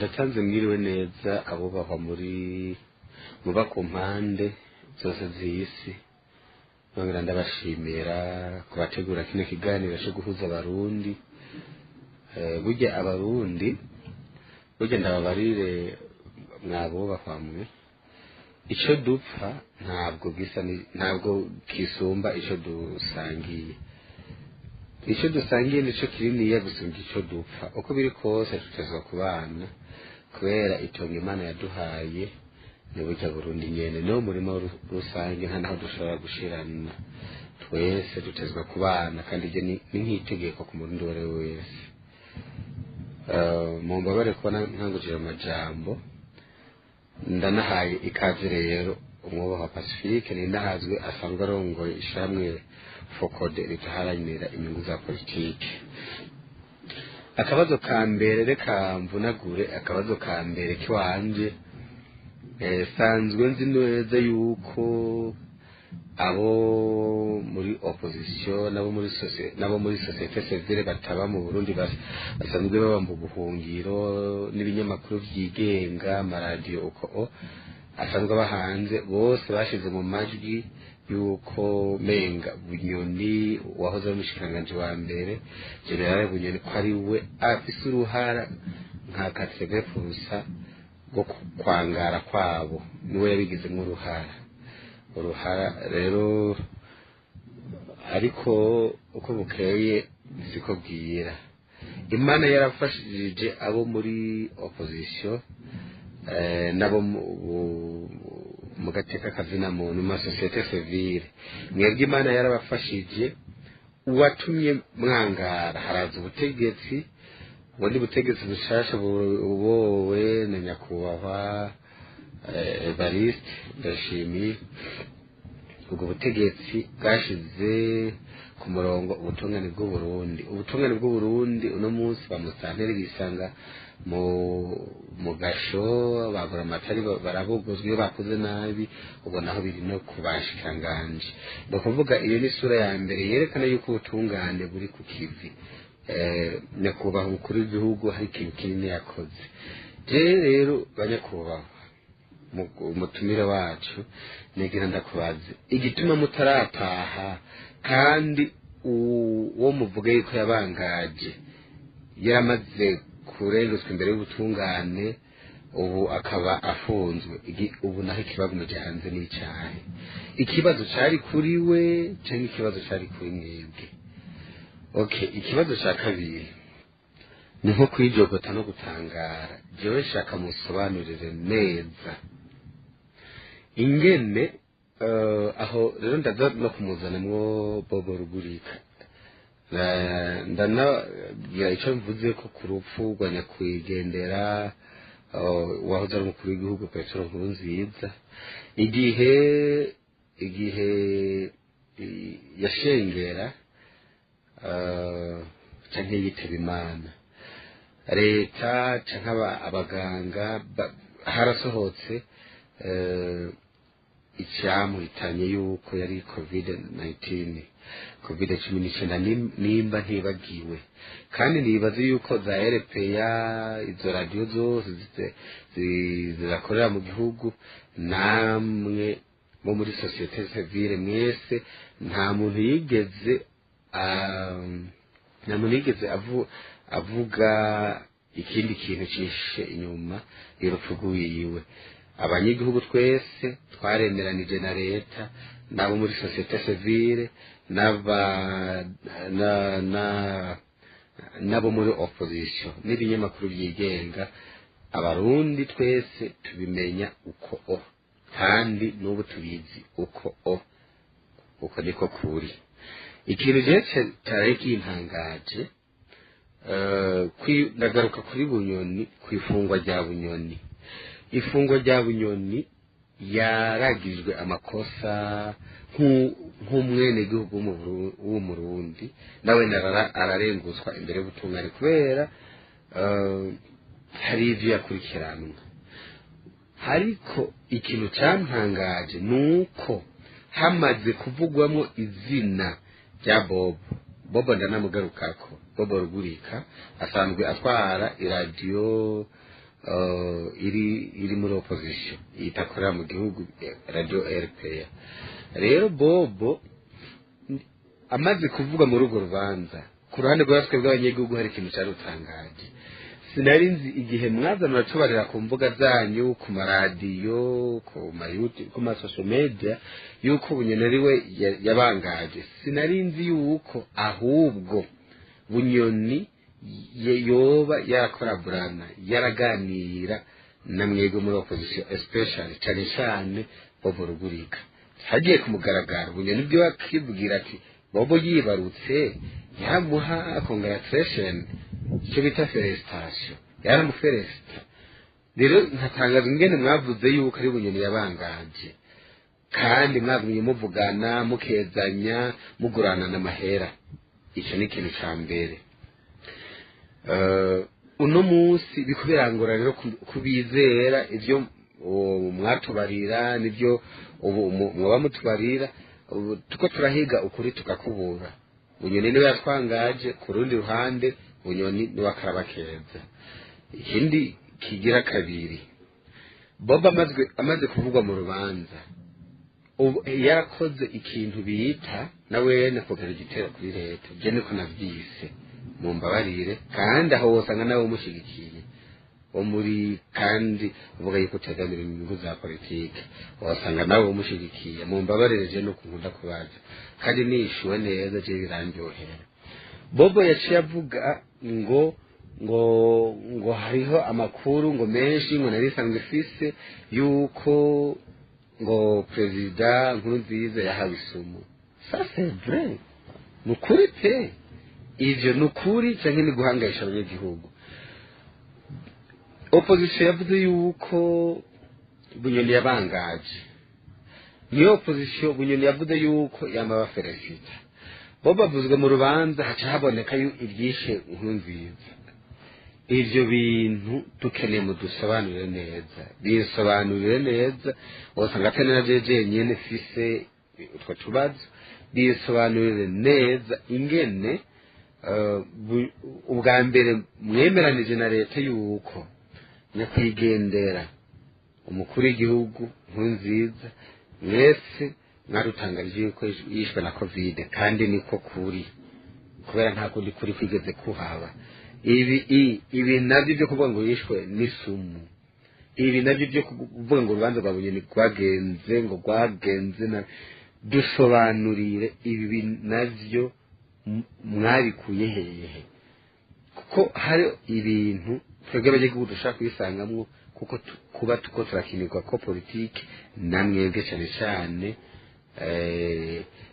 Ndatanze mwiriwe neza abubahwa muri muba ku mpande zose z'isi. Nongera ndabashimira kubategura kino kiganiro cyo guhuza Abarundi. Burya Abarundi, burya ndababarire, mwabubahwa mwe, icyo dupfa ntabwo gisa ntabwo kisumba icyo dusangiye. Icyo dusangiye nicyo kininiya gusumba icyo dupfa. Uko biri kose tutezwa kubana, kubera itongo Imana yaduhaye ni burya Burundi nyene, niwo murima rusange, nta naho dushobora gushirana. Twese dutezwa kubana, kandi ibyo ni nk'itegeko ku Murundi uwo ari we wese. Mumbabare kubona ntangujije amajambo. Ndanahaye ikaze rero umwubahwa Pacifique Nindahazwe, asanzwe arongoye ishamwe FOCODE ridaharanira inyungu za politiki. Akabazo ka mbere, reka mvunagure akabazo ka mbere kiwanje. Sanzwe nzi neza yuko abo muri opposition n'abo muri société civile bataba mu Burundi, basanzwe baba mu buhungiro, n'ibinyamakuru vyigenga, amaradiyo uko asanzwe aba hanze, bose bashize mu majwi yuko menga Bunyoni, wahoze ari umushikiranganji wa mbere, Général Bunyoni, ko ari we afise uruhara nka 80% rwo kwangara kwabo, niwe yabigizemo uruhara. Rero ariko uko bukeye siko bwira. Imana yarafashije abo muri opposition nabo mu gateka kazina muntu, mu masociété civile. Mwebwe Imana yarabafashije, uwatumye mwangara haraza ubutegetsi, ubundi butegetsi bushasha bubowe na nyakubahwa Evariste Ndashimiye. Ubwo butegetsi bwashize ku murongo ubutungane bw'Uburundi. Ubutungane bw'Uburundi, uno munsi bamusanteri bisanga mu gasho, bagura amatari, barabogozwa iyo bakoze nabi. Ubwo naho biri no kubashikanganje. Ni ukuvuga iyo ni isura ya mbere yerekana yuko ubutungane buri ku kivi. Nyakubahwa umukuru w'igihugu hari ikintu kinini yakoze. Je rero, banyakubahwa umutumire wacu, negira ndakubaze igituma mutarataha, kandi uwo muvuga yuko yabangaje yaramaze kurengutswa imbere y'ubutungane, ubu akaba afunzwe. Ubu naho ikibagumije hanze n'icyahe? Ikibazo cari kuri we canke ikibazo cari kuri mwebwe? Okay, ikibazo ca kabiri ni nko kwijogota no gutangara. Jewe nshaka musobanurire neza ingene aho rero ndaza no kumuzanamwo Bobo Rugurika. Ndanagira icyo mvuze ko ku rupfu rwa nyakwigendera wahoze ari umukuru w'igihugu Petero Nkurunziza, igihe yashengera canke yitaba Imana, leta canke abaganga harasohotse icyamuhitanye yuko yari COVID 19, COVID-19, nimba ntibagiwe. Kandi nibaze yuko za RPA, izo radiyo zose zirakorera mu gihugu, namwe bo muri société civile mwese, nta muntu yigeze avuga ikindi kintu cishe inyuma y'urupfu rwiwe. Abanyagihugu twese twaremeranije na leta n'abo muri société civile n'aba na na n'abo muri opposition n'ibinyamakuru byigenga, Abarundi twese tubimenya uko kandi n'ubu tubizi uko uko niko kuri. Ikintu je cyari kintangaje, ndagaruka kuri Bunyoni, ku ifungwa rya Bunyoni. Ifungwa rya Bunyoni, yaragijwe amakosa nk'umwenegihugu w'Umurundi, nawe ararenguzwa imbere y'ubutungane kubera hari ivyo yakurikiranwa. Ariko ikintu cyantangaje ni uko hamaze kuvugwamo izina rya Bobo. Bobo ndanamugarukako, Bobo Rugurika asanzwe atwara iradiyo. iri muri opposition itakorera mu gihugu, radio RPA. Rero Bobo amaze kuvuga muri urwo rubanza, ku ruhande rwa twebwe abanyagihugu hari ikintu cyarutangaje. Sinari nzi igihe mwaza muratubarira ku mbuga zanyu, ku maradiyo, ku mayuti, ku ma social media, yuko Bunyoni ari we yabangaje. Sinari nzi yuko ahubwo Bunyoni yoba yarakoraburana, yaraganira na mwebwe muri opposition, especially, cyane cyane, Bobo Rugurika. Hagiye ku mugaragaro, Bunyoni bwe akibwira ati Bobo yibarutse yaramuha congratulation, icyo bita félicitation, yaramufelicita. Rero nkatangaza ingene mwavuze yuko ari Bunyoni yabangaje, kandi mwagumye muvugana, mukezanya, mugurana n'amahera. Icyo ni ikintu ca mbere. Uno munsi biko birangora rero kubizera ivyo mwatubarira nivyo ubu mwoba mutubarira. Ubu tuko turahiga ukuri tukakubura. Bunyoni niwe yatwangaje, ku rundi ruhande Bunyoni niwe akaraba keza. Ikindi kigira kabiri, Bob amaze kuvugwa mu rubanza, ubu yarakoze ikintu bita na wene kugara igitero kuri leta. Je niko navyise, mumbabarire, kandi aho wosanga nawe umushyigikiye wo muri, kandi uvuga yuko utegamira inyungu za politike, wasanga nawe umushyigikiye. Mumbabarire, je nuko nkunda kubaza kandi nishuwe neza, je birandyohera. Bobo yaciye avuga ngo hariho amakuru ngo menshi ngo nari isanzwe ifise yuko ngo perezida Nkurunziza yahawe isumu. Ça c'est vrai? Ni ukuri pe? Ivyo ni ukuri canke ni guhangayisha abanyagihugu? Opposition yavuze yuko Bunyoni yabangaje, niyo opposition Bunyoni yavuze yuko yama bafelicita. Bo bavuzwe mu rubanza, haca haboneka ibyishe Nkurunziza. Ivyo bintu dukeneye mudusobanurire neza, bisobanurire neza. Wasanga atari na jeje nyene fise utwo tubazo. Bisobanurire neza ingene ubwa mbere mwemeranije na leta yuko nyakwigendera umukuru w'igihugu Nkurunziza mwese mwarutangarije yuko yishwe na Covid, kandi niko kuri, kubera nta kundi kuri kwigeze kuhaba. Ibi ibi nabyo byo kuvuga ngo yishwe n'isumu, ibi nabyo byo kuvuga ngo urubanza rwa Bunyoni rwagenze ngo rwagenze na dusobanurire, ibi navyo mwabikuye hehe? Kuko hari ibintu twebwe abanyagihugu dushaka kubisangamwo, kuko kuba tuko turakinirwa ko politiki na mwebwe, cyane cyane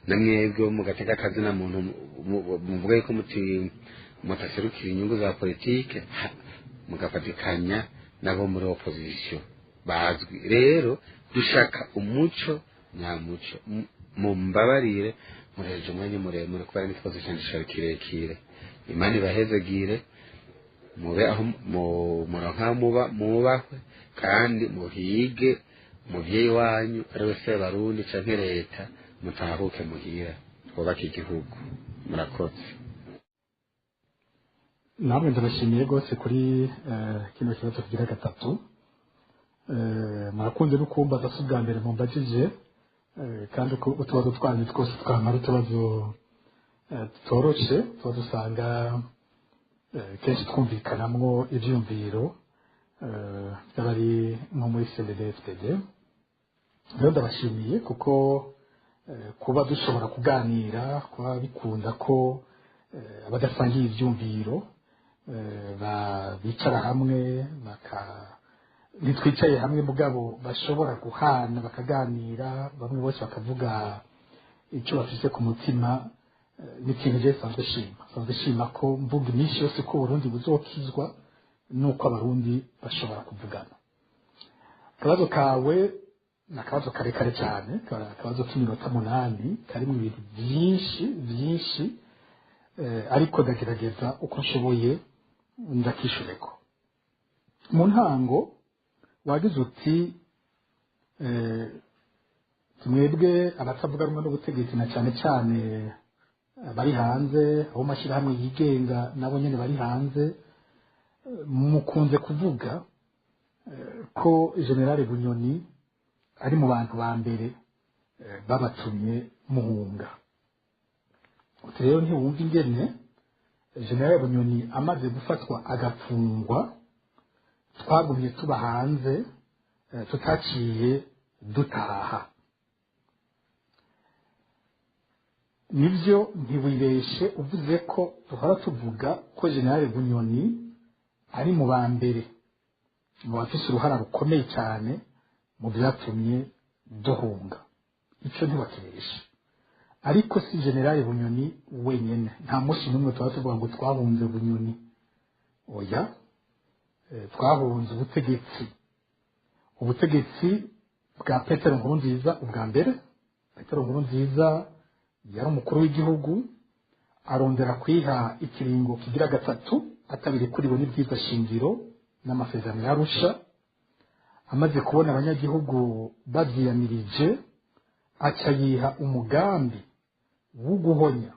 na mwebwe mu gateka kazina muntu, muvuga yuko muti mutaserukira inyungu za politike, mugafatikanya nabo muri opposition bazwi. Rero dushaka umuco nyamuco. Mumbabarire, mureje umwanya muremure kubera n'ikibazo canje cari kirekire. Imana ibahezagire, mube aho muronka muba mubahwe, kandi muhige umuvyeyi wanyu ari we Sebarundi canke leta, mutahuke muhira twubake igihugu. Murakoze. Namwe ndabashimiye rwose kuri kino kibazo kigira gatatu. Murakunze no kumbaza, si ubwa mbere mumbajije, kandi uko utubazo twanyu twose twamara utubazo tutoroshe, tuba dusanga kenshi twumvikanamwo ivyumviro by'abari nko muri CNDD-FDD. Rero ndabashimiye kuko kuba dushobora kuganira, kuba bikunda ko abadasangiye ivyumviro bicara hamwe, baka ntitwicaye hamwe mugabo bashobora guhana, bakaganira, bamwe bose bakavuga icyo bafise ku mutima, ni ikintu je sanzwe shima, sanzwe shima ko mvuga iminsi yose ko Uburundi buzokizwa nuko Abarundi bashobora kuvugana. Akabazo kawe ni akabazo karekare cyane, akabazo k'iminota 8 karimo ibintu byinshi byinshi, ariko ndagerageza uko nshoboye ndakishureko. Mu ntango wagize uti mwebwe abatavuga rumwe n'ubutegetsi, na cyane cyane bari hanze, abo mashyirahamwe yigenga nabo nyene bari hanze, mukunze kuvuga ko General Bunyoni ari mu bantu ba mbere babatumye muhunga. Uti rero ntiwumva ingene General Bunyoni amaze gufatwa agafungwa twagumye tuba hanze, tutaciye dutaha. Nibyo, ntiwibeshe uvuze ko duhora tuvuga ko General Bunyoni ari mu ba mbere mu bafise uruhara rukomeye cyane mu byatumye duhunga. Icyo ntiwakibeshe, ariko si General Bunyoni wenyine. Nta munsi n'umwe tuba tuvuga ngo twahunze Bunyoni, oya. Twahunze ubutegetsi, ubutegetsi bwa Petero Nkurunziza. Ubwa mbere Petero Nkurunziza yari umukuru w'igihugu, arondera kwiha ikiringo kigira gatatu atabiri kuri bo n'ibyiza shingiro n'amasezerano yarusha. Amaze kubona abanyagihugu babyiyamirije, aca yiha umugambi wo guhonya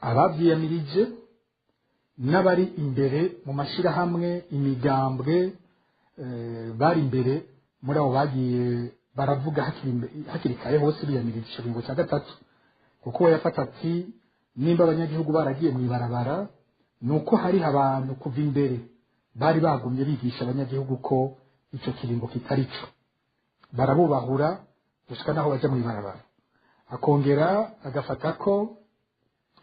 ababyiyamirije n'abari imbere mu mashyirahamwe, imigambwe, bari imbere muri abo bagiye baravuga hakiri kare hose biyamirije ikiringo cya gatatu, kuko we yafata ati nimba abanyagihugu baragiye mu ibarabara ni uko hariho abantu kuva imbere bari bagumye bigisha abanyagihugu ko icyo kiringo kitari cyo, barabubahura gushika naho bajya mu ibarabara. Akongera agafata ko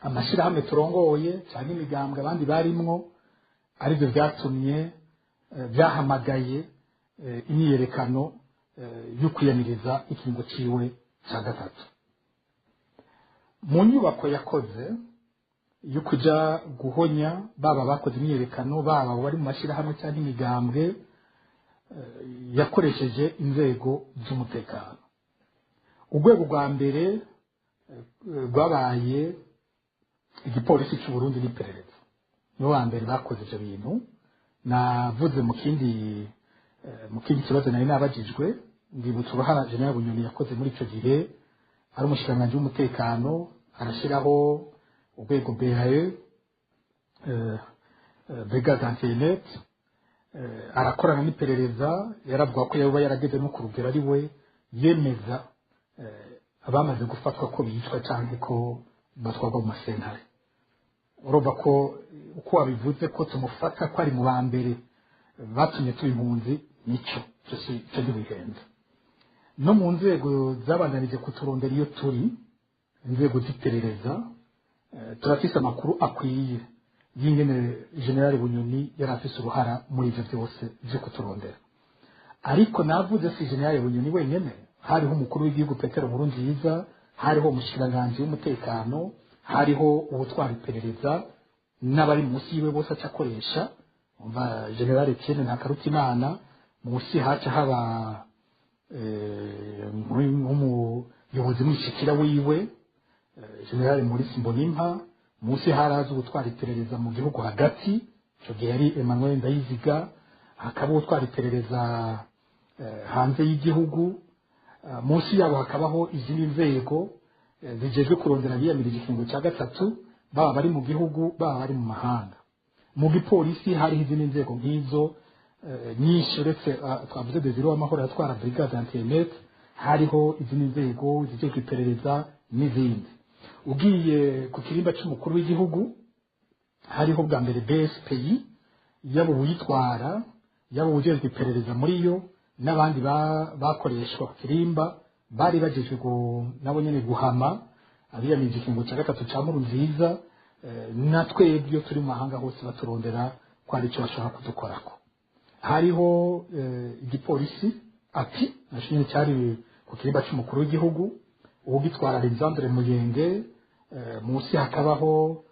amashyirahamwe turongoye cyangwa imigambwe abandi barimwo aribyo byatumye byahamagaye imyiyerekano yo kwiyamiriza ikiringo ciwe cya gatatu. Mu nyubako yakoze yo kuja guhonya baba bakoze imyiyerekano, baba bari mu mashyirahamwe cyangwa imigambwe, yakoresheje inzego z'umutekano. Urwego rwa mbere rwabaye igipolisi cy'u Burundi n'iperereza, nibo ba mbere bakoze ibyo bintu. Navuze mu kindi kibazo nari nabajijwe, ndibutsa uruhara General Bunyoni yakoze muri icyo gihe ari umushikiranganji w'umutekano, arashyiraho urwego BAE, Brigade Anti-Net, arakorana n'iperereza. Yaravuga ko yaba yarageze no ku rugero ari we yemeza abamaze gufatwa ko bicwa cyangwa ko batwarwa mu masentare. Urumva ko uko wabivuze ko tumufata ko ari mu ba mbere batumye tuba impunzi, nicyo cyo ntiwihenze. No mu nzego zabandanije kuturondera iyo turi, inzego z'iperereza, turafise amakuru akwiye y'ingene General Bunyoni yari afise uruhara muri ivyo byose byo kuturondera. Ariko navuze si General Bunyoni wenyene, hariho umukuru w'igihugu Petero Nkurunziza, hariho umushikiranganji w'umutekano, hariho uwutwara iperereza n'abari munsi yiwe bose aca akoresha. Umva General Etienne Ntakarutimana, munsi haca haba nk'umuyobozi mwishikira wiwe General Maurice Mbonimpa, munsi haraza ubutwara iperereza mu gihugu hagati, icyo gihe yari Emmanuel Ndayiziga, hakaba ubutwara iperereza hanze y'igihugu, munsi yabo hakabaho izindi nzego zijejwe kurondera abiyamirije ikiringo cya gatatu, baba bari mu gihugu baba bari mu mahanga. Mu gipolisi hariho izindi nzego nk'izo nyinshi, uretse twavuze Desire Uwamahoro yatwara Brigade Anti-Net, hariho izindi nzego zijejwe iperereza n'izindi. Ugiye ku kirimba cy'umukuru w'igihugu hariho bwa mbere BSPI, yaba uwuyitwara, yaba uwujejwe iperereza muri yo, n'abandi bakoreshwa ku kirimba bari bagejwe nabo nyene guhama abiyamirije ikiringo cya gatatu cya Nkurunziza. Na twebwe iyo turi mu mahanga hose baturondera ko hari icyo bashobora kudukorako. Hariho igipolisi api naco nyene cyari ku kirimba cy'umukuru w'igihugu, uwugitwara Alexandre Muyenge, munsi hakabaho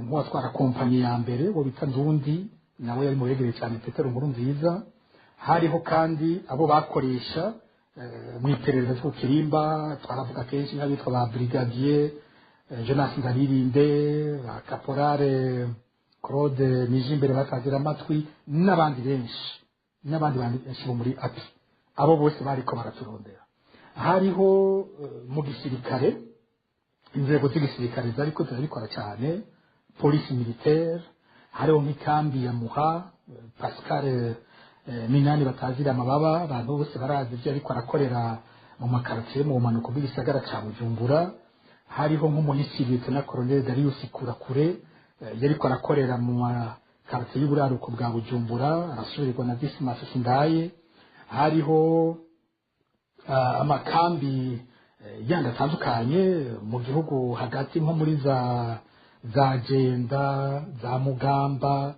nk'uwatwara kompanyi ya mbere wo bita Ndundi, nawe yari mu begereye cyane Petero Nkurunziza. Hariho kandi abo bakoresha mu iperereza ryo ku kirimba, twaravuga kenshi nk'abitwa ba Brigadier Jonas Ndaririnde, ba Caporale Claude Nijimbere batagira amatwi, n'abandi benshi, n'abandi benshi bo muri API. Abo bose bariko baraturondera. Hariho mu gisirikare inzego z'igisirikare zariko zirabikora cyane, police militaire, hariho nk'ikambi ya Muha, Pascal Minani batazira amababa, abantu bose barazi ibyo ariko arakorera mu makartier mu bumanuko bw'igisagara ca Bujumbura. Hariho nk'umuhisi Lieutenant Colonel Darius Kurakure, yariko arakorera mu makartier y'uburaruko bwa Bujumbura, arasubirirwa na Dismas Sindaye. Hariho amakambi yandi atandukanye mu gihugu hagati, nko muri za Jenda, za Mugamba,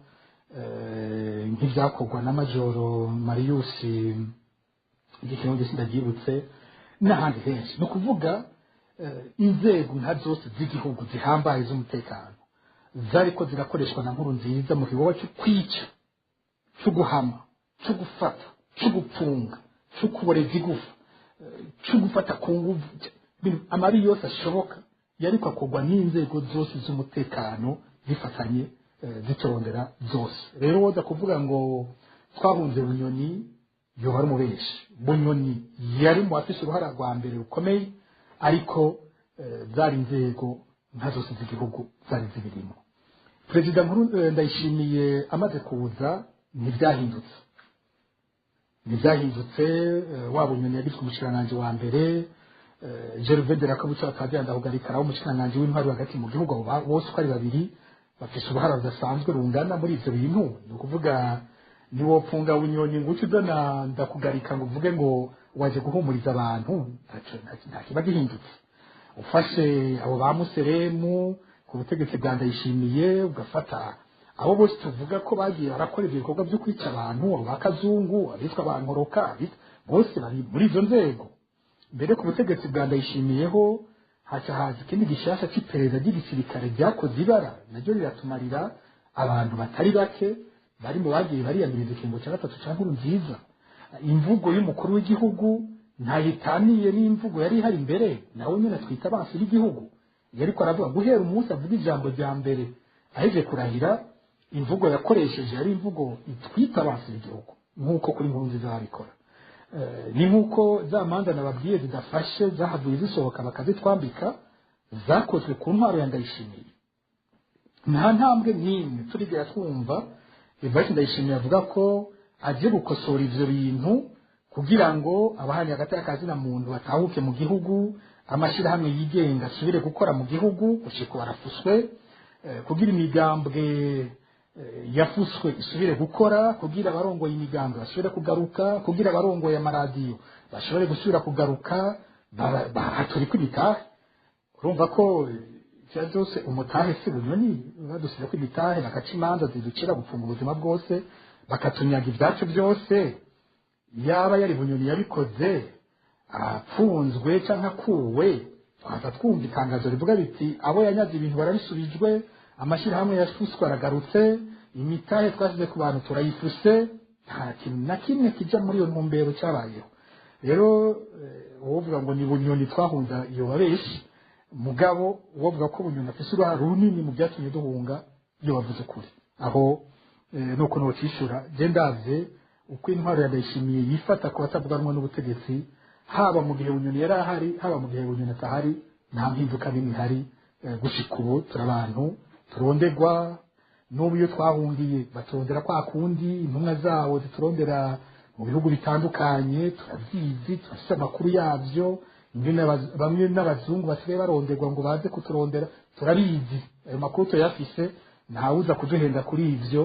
nk'ibyakorwa na Majoro Marius igikirundi sindabyibutse, n'ahandi henshi. Ni ukuvuga inzego nka zose z'igihugu zihambaye z'umutekano zariko zirakoreshwa na Nkurunziza mu gikorwa cyo kwica, cyo guhama, cyo gufata, cyo gupfunga, cyo kuboreza igufa, cyo gufata ku nguvu, amabi yose ashoboka yariko akorwa n'inzego zose z'umutekano zifatanye, zitorondera zose. Rero woza kuvuga ngo twahunze Bunyoni, yoba ari umubeshi. Bunyoni yari mu bafise uruhara rwa mbere rukomeye, ariko zari inzego nka zose z'igihugu zari zibirimo. Perezida Nkuru Ndayishimiye amaze kuza ntibyahindutse, ntibyahindutse. Waba Bunyoni yagizwe umushikiranganji wa mbere, Gervais de Rakabuca batazira Ndahugarika umushikiranganji w'intwari hagati mu gihugu, abo bose uko ari babiri bafise uruhara rudasanzwe rungana muri ivyo bintu. Ni ukuvuga ntiwopfunga Bunyoni ngo uce uzana Ndakugarika ngo uvuge ngo waje guhumuriza abantu, nta kiba gihindutse. Ufashe abo ba Museremu ku butegetsi bwa Ndayishimiye, ugafata abo bose tuvuga ko bagiye barakora ivyo bikorwa byo kwica abantu, abo ba Kazungu, abitwa ba Nkoroka, bose bari muri izo nzego. Mbere ku butegetsi bwa Ndayishimiyeho haca haza ikindi gishasha c'iperereza ry'igisirikare ryakoze ibara, naryo riratumarira abantu batari bake bari mu bagiye bariyamiriza ikiringo cya gatatu cya Nkurunziza. Imvugo y'umukuru w'igihugu ntayitaniye n'imvugo yari ihari imbere, nawe nyine atwita abansi b'igihugu. Yariko aravuga guhera umunsi avuga ijambo rya mbere aheje kurahira, imvugo yakoresheje yari imvugo itwita abansi b'igihugu nk'uko kuri Nkurunziza babikora. Ni nk'uko za manza nababwiye zidafashe zahavuye zisohoka bakazitwambika, zakozwe ku ntwaro ya Ndayishimiye. Nta ntambwe n'imwe turigera twumva Evariste Ndayishimiye avuga ko agiye gukosora ivyo bintu kugira ngo abahanye hagati y'akazina muntu batahuke mu gihugu, amashirahamwe yigenga asubire gukora mu gihugu gushika barafuswe, kugira imigambwe yafuswe isubire gukora, kugira abarongoye imigambwe basubire kugaruka, kugira abarongoye amaradiyo bashobore gusubira kugaruka, bahaturika imitahe. Urumva ko ivyo byose umutahe si Bunyoni, badusubira ko imitahe bagaca imanza ziducira gupfunga ubuzima bwose, bakatunyaga ibyacu byose. Yaba yari Bunyoni yabikoze apfunzwe canke akuwe, twaza twumva itangazo rivuga riti abo yanyaze ibintu barabisubijwe, amashyirahamwe yafuswe aragarutse, imitahe twasize ku bantu turayifuse. Nta kintu na kimwe kija muri iyo ntumbero cyabayeho. Rero uwovuga ngo ni Bunyoni twahunza iyo babeshi, mugabo uwovuga ko Bunyoni afise uruhara runini mu byatumye duhunga iyo bavuze ukuri. Aho nuko nocishura je ndavye uko intwaro ya Ndayishimiye yifata ku batavuga rumwe n'ubutegetsi, haba mu gihe Bunyoni yari ahari, haba mu gihe Bunyoni atahari, nta mpinduka n'imwe ihari. Gushika ubu turi abantu turondegwa, n'ubu iyo twahungiye baturondera kwa kundi, intumwa zabo ziturondera mu bihugu bitandukanye, turabizi, turafise amakuru yavyo. Bamwe n'abazungu basigaye baronderwa ngo baze kuturondera, turabizi, ayo makuru tuyafise, ntawuza kuduhenda kuri ivyo.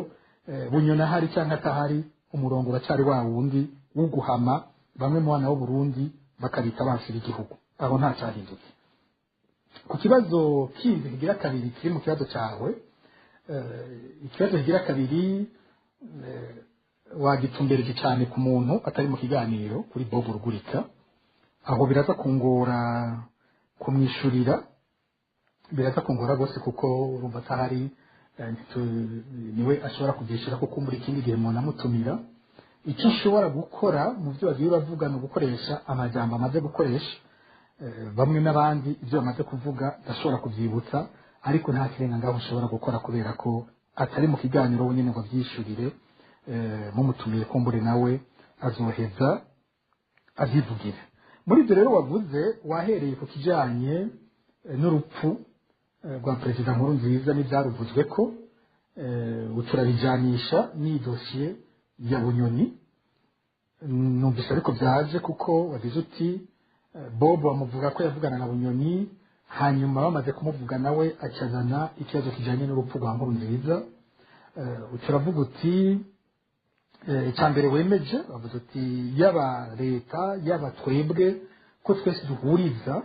Bunyoni ahari cyangwa atahari, umurongo uracari wa wundi wo guhama bamwe mu bana b'Uburundi bakabita abansi b'igihugu. Aho nta cyahindutse. Ku kibazo kindi kigira kabiri kiri mu kibazo cyawe, ikibazo kigira kabiri wagitumbereje cyane ku muntu atari mu kiganiro kuri Bob Rugurika, aho biraza kungora kumwishurira, biraza kungora rwose kuko urumva atahari, niwe ashobora kubyishura kuko muri ikindi gihe umuntu amutumira. Icyo ushobora gukora mu byo bagiye bavuga ni ugukoresha amajambo amaze gukoresha, bamwe n'abandi ibyo bamaze kuvuga ndashobora kubyibutsa, ariko nta kirenga ngaho ushobora gukora kubera ko atari mu kiganiro wenyine ngo abyishurire. Mumutumiye kumbure nawe azoheza abyivugire. Muri ibyo rero wavuze wahereye ku kijanye n'urupfu rwa Perezida Nkurunziza n'ibyaruvuzwe ko turabijanisha n'iyi dosiye ya Bunyoni. Numvise ariko byaje kuko wagize uti Bob bamuvuga ko yavugana na Bunyoni, hanyuma bamaze kumuvuga nawe acazana ikibazo kijanye n'urupfu rwa Nkurunziza. Uca uravuga uti icya mbere wemeje, wavuze uti yaba leta yaba twebwe ko twese duhuriza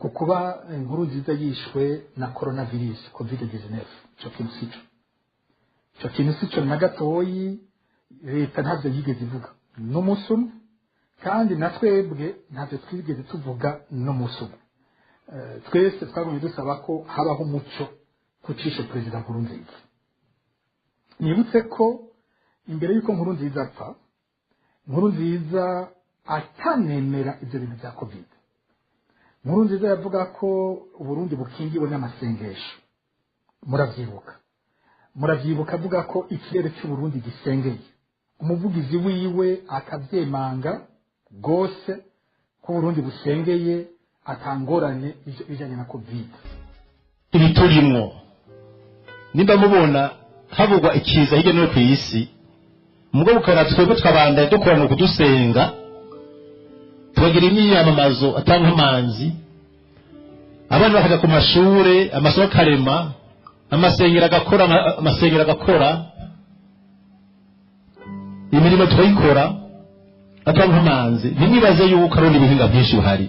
ku kuba Nkurunziza yishwe na coronavirus COVID 19. Ico kintu sico, ico kintu sico na gatoyi. Leta ntabyo yigeze ivuga n'umunsi umwe, kandi na twebwe ntabyo twigeze tuvuga n'umunsi umwe. Twese twagumye dusaba ko habaho umuco kucishe perezida Nkurunziza. Nibutse ko imbere y'uko Nkurunziza apfa, Nkurunziza atanemera ibyo bintu bya COVID. Nkurunziza yavuga ko Uburundi bukingiwe n'amasengesho. Muravyibuka, muravyibuka avuga ko ikirere cy'Uburundi gisengeye, umuvugizi wiwe akavyemanga rwose ko Uburundi busengeye, atangorane bijanye na COVID. Ibiturimwo, nimba mubona havugwa ikiza hirya no hino ku isi, mugabo ukabona twebwe twabandanya dukorana kudusenga, tukagira imyiyamamazo atankomanzi, abana bakaja ku mashure, amasomo akarema, amasengero agakora, amasengero agakora, imirimo tukayikora atankomanzi. Ntimwibaze yuko ari ibihinga byinshi buhari,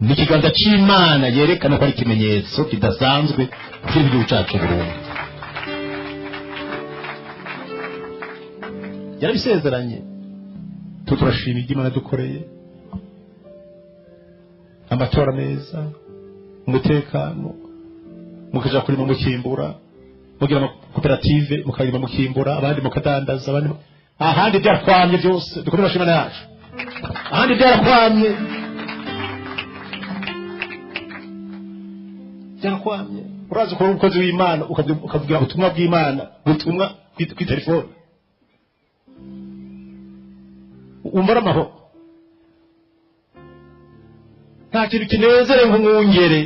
ni ikiganza c'Imana yerekana ko ari ikimenyetso kidasanzwe kiri mu gihugu cacu Burundi. Yarabisezeranye. Turashima ibyo Imana dukoreye, amatora meza, umutekano, mukaja kurima mukimbura, mugira amakoperative mukarima mukimbura, abandi mukadandaza, abandi ahandi byarakwamye byose. Dukomere amashyi Imana yacu. Ahandi byarakwamye, byarakwamye. Urazi ukora umukozi w'Imana ukavugira ubutumwa bw'Imana, ubutumwa kuri telefone, wumva ari amahoro. Nta kintu kinezere nk'umwungere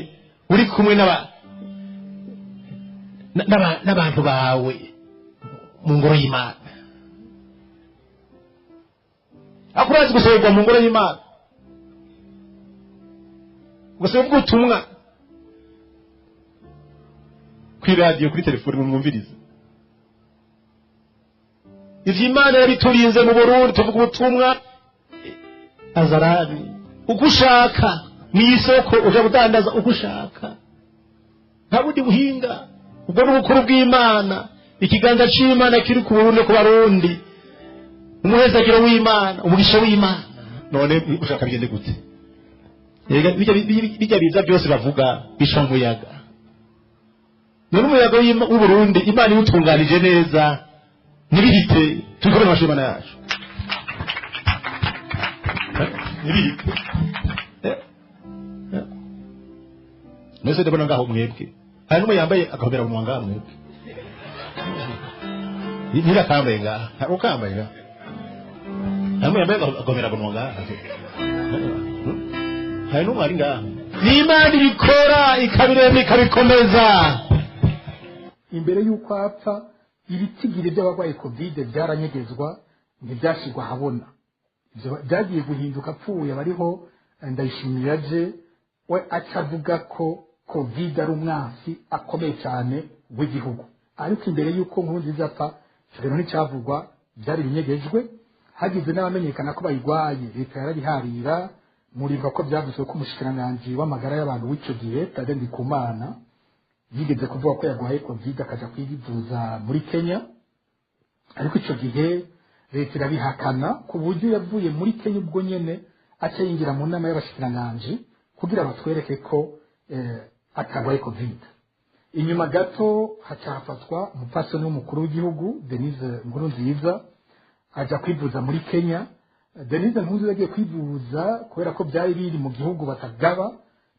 uri kumwe n'abantu bawe mu ngoro y'Imana. Ariko urazi gusohorwa mu ngoro y'Imana ugasaba ubutumwa kuri radiyo, kuri telefone, mumwumvirize ivyo Imana yabiturinze mu Burundi. Tuvuga ubutumwa azarani uko ushaka, mw'isoko uja kudandaza uko ushaka, nta bundi buhinga. Ubwo ni ubukuru bw'Imana, ikiganza c'Imana kiri ku Burundi, ku Barundi, umuhezagiro w'Imana, umugisha w'Imana. None ushaka bigende gute? Erega bijya biza byose bavuga bica umuyaga. None umuyaga w'Uburundi Imana iwutunganije neza ntibihite. Tubikore mu mashuri yacu, ntibihite. Mwese ndabona ngaho mwebwe hari n'umwe yambaye agahobera mu ngaho mwebwe ntirakambaye ngaha, hari ukambaye ngaha, hari n'umwe yambaye agahobera mu ngaha, hari n'umwe ari ngaha. Ni Imana ibikora, ikabirema, ikabikomeza. Imbere y'uko apfa, ibitigiri by'abarwaye COVID byaranyegezwa, ntibyashyirwa ahabona. Ivyo byagiye guhinduka apfuye. Bariho Ndayishimiye aje we acavuga ko COVID ari umwansi akomeye cyane w'igihugu, ariko imbere y'uko Nkurunziza apfa ico kintu nticyavugwa, byari binyegejwe. Hagize n'abamenyekana ko bayirwaye, leta yarabiharira. Muribuka ko byavuzwe ko umushikiranganji w'amagara y'abantu w'icyo gihe, Tade Ndikumana, yigeze kuvuga ko yarwaye COVID akaja kwivuza muri Kenya, ariko ico gihe leta irabihakana, ku buryo yavuye muri Kenya ubwo nyene aca yinjira mu nama y'abashikiranganji kugira batwereke ko atarwaye COVID. Inyuma gato haca hafatwa umupfasoni w'umukuru w'igihugu Denise Nkurunziza, aja kwivuza muri Kenya. Denise Nkurunziza agiye kwivuza, kubera ko byari biri mu gihugu batagaba,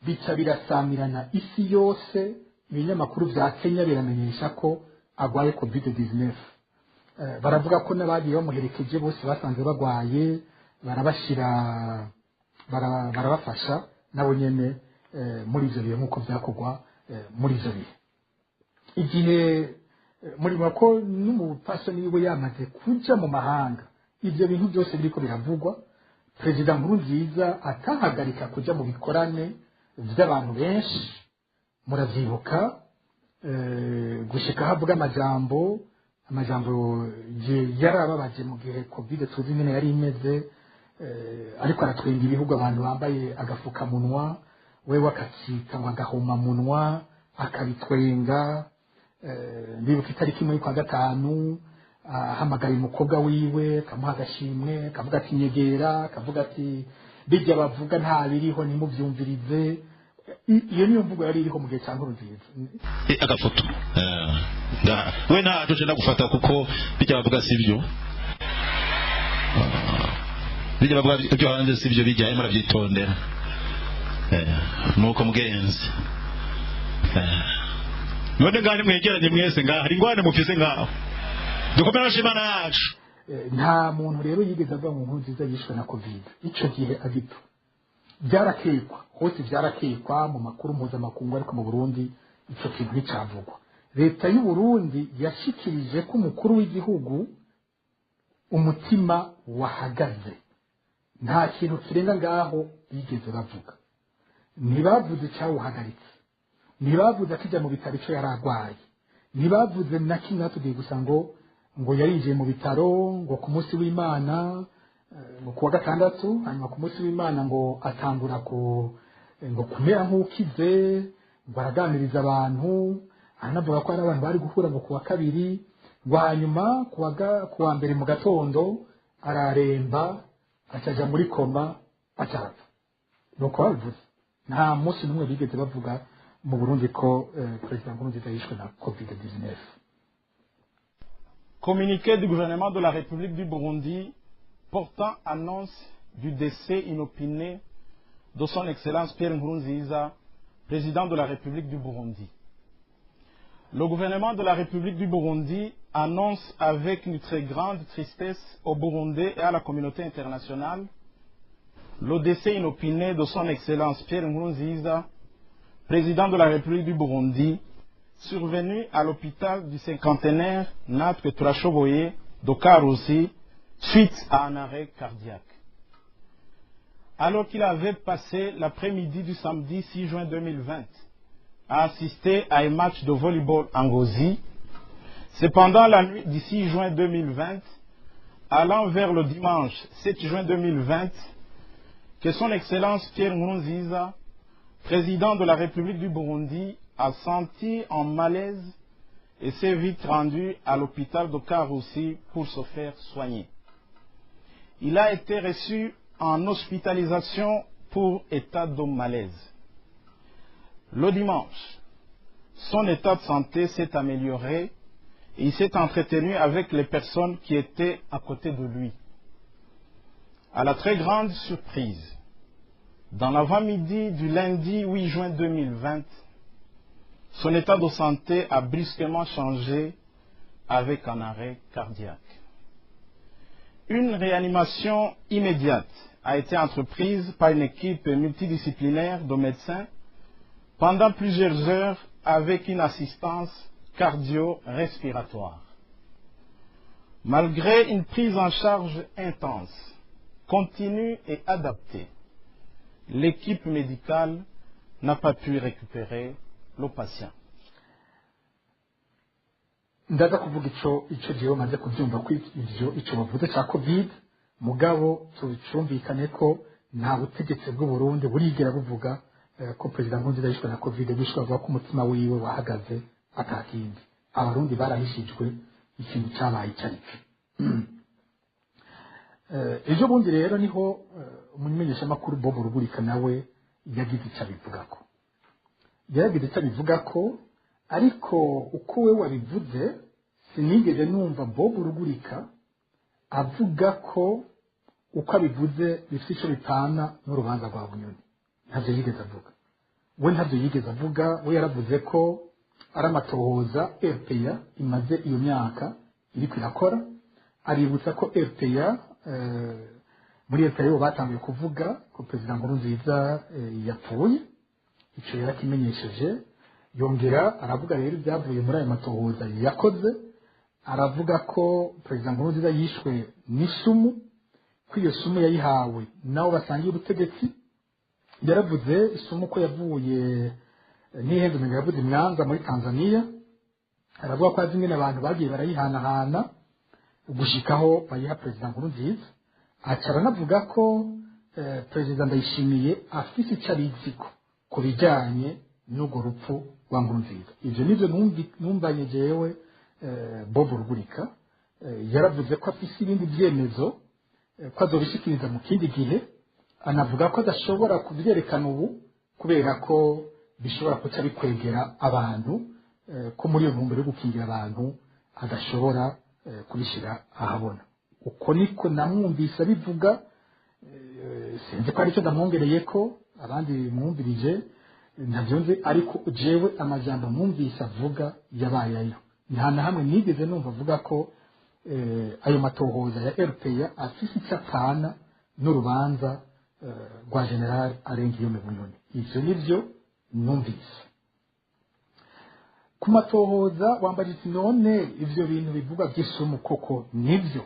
bica birasamirana isi yose, ibinyamakuru vya Kenya biramenyesha ko agwaye COVID 19. Baravuga ko n'abagiye bamuherekeje bose basanze bagwaye, barabashira barabafasha nabo nyene muri ivyo bihe, nk'uko vyakorwa muri ivyo bihe. Igihe muri ko n'umupfasoni wiwe yamaze kuja mu mahanga. Ibyo bintu byose biriko biravugwa, Perezida Nkurunziza atahagarika kuja mu bikorane vy'abantu benshi. Muravyibuka, gushika aho avuga amajambo yarababaje mu gihe COVID tuzi nyene yari imeze, ariko aratwenga ibihugu abantu bambaye agafukamunwa, wewe akakita ngo agahomamunwa, akabitwenga. Ndibuka itariki 1 y'ukwa gatanu ahamagaye umukobwa wiwe, akamuha agashimwe, akavuga ati nyegera, akavuga ati bijya bavuga nta biriho, ntimubyumvirize. Iyo niyo mvugo yari iriho mu gihe cya Nkurunziza. Agafoto we ntaco nje ndagufata kuko bijya bavuga sibyo, bijya bavuga ibyo hanze sibyo, bijya murabyitondera. Nuko mugenzi, none ngaho mwegeranye mwese, ngaho hari ingwane mufise, ngaho dukomere Imana yacu. Nta muntu rero yigeze avuga ngo Nkurunziza yishwe na COVID. Ico gihe agipfa byarakekwa hose, byarakekwa mu makuru mpuzamakungu, ariko mu Burundi ico kintu nticavugwa. Leta y'u Burundi yashikirije ko umukuru w'igihugu umutima wahagaze, nta kintu kirenga ngaho bigeze bavuga. Ntibavuze icyawuhagaritse, ntibavuze akijya mu bitaro icyo yari arwaye, ntibavuze na kimwe. Batubwiye gusa ngo yarinjiye mu bitaro ngo ku munsi w'Imana, ngo kuwa gatandatu, hanyuma ku munsi w'Imana ngo atangura ku ngo kumera nk'ukize, ngo araganiriza abantu, aranavuga ko hari abantu bari guhura ngo kuwa kabiri, ngo hanyuma kuwa mbere mu gatondo araremba, acaja muri koma, acarapfa. Nuko babivuze. Nta munsi n'umwe bigeze bavuga mu Burundi ko Perezida Nkurunziza yishwe na COVID-19. Communiqué du gouvernement de la République du Burundi portant annonce du décès inopiné de son Excellence Pierre Nkurunziza, président de la République du Burundi. Le gouvernement de la République du Burundi annonce avec une très grande tristesse aux Burundais et à la communauté internationale le décès inopiné de son Excellence Pierre Nkurunziza, président de la République du Burundi, survenu à l'hôpital du cinquantenaire Natwe Turashoboye de Karusi suite à un arrêt cardiaque. Alors qu'il avait passé l'après-midi du samedi 6 juin 2020 à assister à un match de volleyball en Ngozi, c'est pendant la nuit du 6 juin 2020, allant vers le dimanche 7 juin 2020, que son Excellence Pierre Nkurunziza, président de la République du Burundi, a senti un malaise et s'est vite rendu à l'hôpital de Karusi pour se faire soigner. Il a été reçu en hospitalisation pour état de malaise. Le dimanche, son état de santé s'est amélioré et il s'est entretenu avec les personnes qui étaient à côté de lui. À la très grande surprise, dans l'avant-midi du lundi 8 juin 2020, son état de santé a brusquement changé avec un arrêt cardiaque. Une réanimation immédiate a été entreprise par une équipe multidisciplinaire de médecins pendant plusieurs heures avec une assistance cardio-respiratoire. Malgré une prise en charge intense, continue et adaptée, l'équipe médicale n'a pas pu récupérer le patient. Ndaza kuvuga ico jewe maze kubyumva ko ivyo ico bavuze ca COVID, mugabo tubicumvikane ko nta butegetsi bw'u Burundi burigera buvuga ko Perezida Nkurunziza yishwe na COVID. Bishwe bavuga ko umutima wiwe wahagaze, atakindi. Abarundi barahishijwe ikintu cyabaye icarico. Ejo bundi rero niho umumenyeshamakuru Bob Rugurika nawe yagize icyo abivugako. Yaragize icyo abivugako, ariko uko we wabivuze sinigeze numva Bob Rugurika avuga ko uko abivuze bifite icyo bipana n'urubanza rwa Bunyoni. Ntabyo yigeze avuga we, ntabyo yigeze avuga we. Yaravuze ko ari amatohoza RPA imaze iyo myaka iriko irakora. Aributsa ko RPA, muri RPA bo batangiye kuvuga ko Perezida Nkurunziza yapfuye, icyo yarakimenyesheje. Yongera aravuga rero ibyavuye muri ayo matohoza yakoze, aravuga ko Perezida Nkurunziza yishwe n'isumu, ko iyo sumu yayihawe nabo basangiye ubutegetsi. Yaravuze isumu ko yavuye ntihenze, umenga yavuze Mwanza muri Tanzania. Aravuga ko azi ingene abantu bagiye barayihanahana gushikaho bayiha Perezida Nkurunziza. Aca aranavuga ko Perezida Ndayishimiye afise icyo abiziko ku bijyanye n'urwo rupfu rwa Nkurunziza. Ibyo nibyo numvanye jewe Bob Rugurika. Yaravuze ko afise ibindi byemezo, ko azobishikiriza mu kindi gihe. Anavuga ko adashobora kubyerekana ubu kubera ko bishobora kuca bikwegera abantu, ko muri iyo ntumbero yo gukingira abantu adashobora kubishyira ahabona. Uko niko namwumvise abivuga. Sinzi ko aricyo ndamwongereye ko abandi mwumvirije, ntabyo nzi, ariko jewe amajambo mwumvise avuga yabaye ayo. Nta na hamwe nigeze numva avuga ko ayo matohoza ya RPA afise icyo apfana n'urubanza rwa General Alain Guillaume Bunyoni. Ivyo nivyo numvise ku matohoza. Wambaje iti: "None ivyo bintu bivugwa by'isumu koko nivyo?"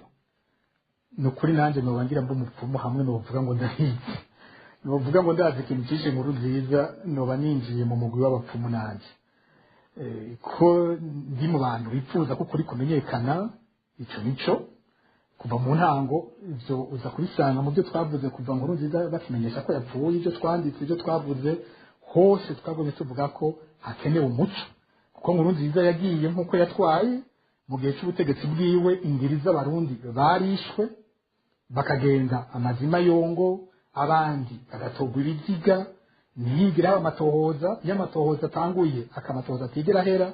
Ni ukuri nanjye nobangira mba umupfumu hamwe novuga ngo ndahize, novuga ngo ndazi ikintu cyishe Nkurunziza, noba ninjiye mu mugwi w'abapfumu nanjye. Ko ndi mu bantu bifuza ko ukuri kumenyekana, icyo nico kuva mu ntango. Ibyo uza kubisanga mu byo twavuze kuva Nkurunziza bakimenyesha ko yapfuye. Ibyo twanditse, ibyo twavuze hose, twagumye tuvuga ko hakenewe umuco, kuko Nkurunziza yagiye nk'uko yatwaye. Mu gihe cy'ubutegetsi bwiwe, ingiri z'Abarundi barishwe, bakagenda amazima yongo, abandi bagatogwa ibiziga, ntiyigire haba amatohoza. Iyo amatohoza atanguye, akamatohoza atigera ahera,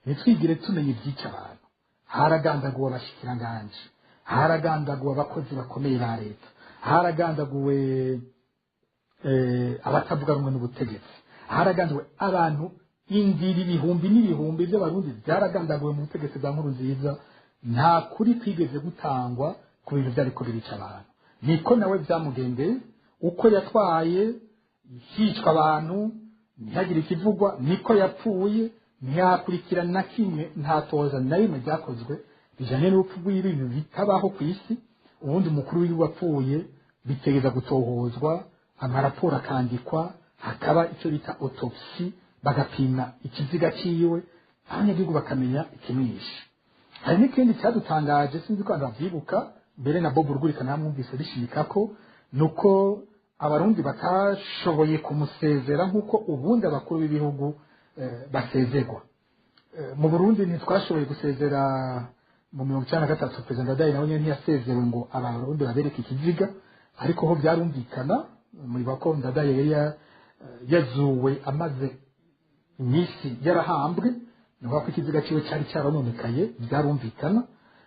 ntitwigire tumenya ibyica abantu. Haragandaguwe abashikiranganji, haragandaguwe abakozi bakomeye ba leta, haragandaguwe abatavuga rumwe n'ubutegetsi, haragandaguwe abantu ingiri ibihumbi n'ibihumbi by'Abarundi byaragandaguwe mu butegetsi bwa Nkurunziza. Nta kuri kwigeze gutangwa ku bintu byariko birica abantu. Niko nawe byamugendeye, uko yatwaye hicwa abantu ntihagire ikivugwa, niko yapfuye, ntiyakurikira na kimwe, nta toza na rimwe ryakozwe bijanye n'urupfu rw'ibintu bitabaho ku isi. Ubundi umukuru w'igihugu apfuye bitegeza gutohozwa, amaraporo akandikwa, hakaba icyo bita autopsy, bagapima ikiziga ciwe, abanyagihugu bakamenya ikimwishe. Hari n'ikindi cyadutangaje, sinzi ko abantu bavyibuka, mbere na Bob Rugurika namwumvise bishimika ko nuko Abarundi batashoboye kumusezera nk'uko ubundi abakuru b'ibihugu basezerwa. Mu Burundi ntitwashoboye gusezera mu 93. Perezida Ndadaye nawe nyene ntiyasezewe ngo Abarundi babereke ikiziga, ariko ho byarumvikana. Muri bako Ndadaye yari yazuwe amaze iminsi yarahambwe, ni ukuvuga ko ikiziga ciwe cyari cyarononekaye, byarumvikana.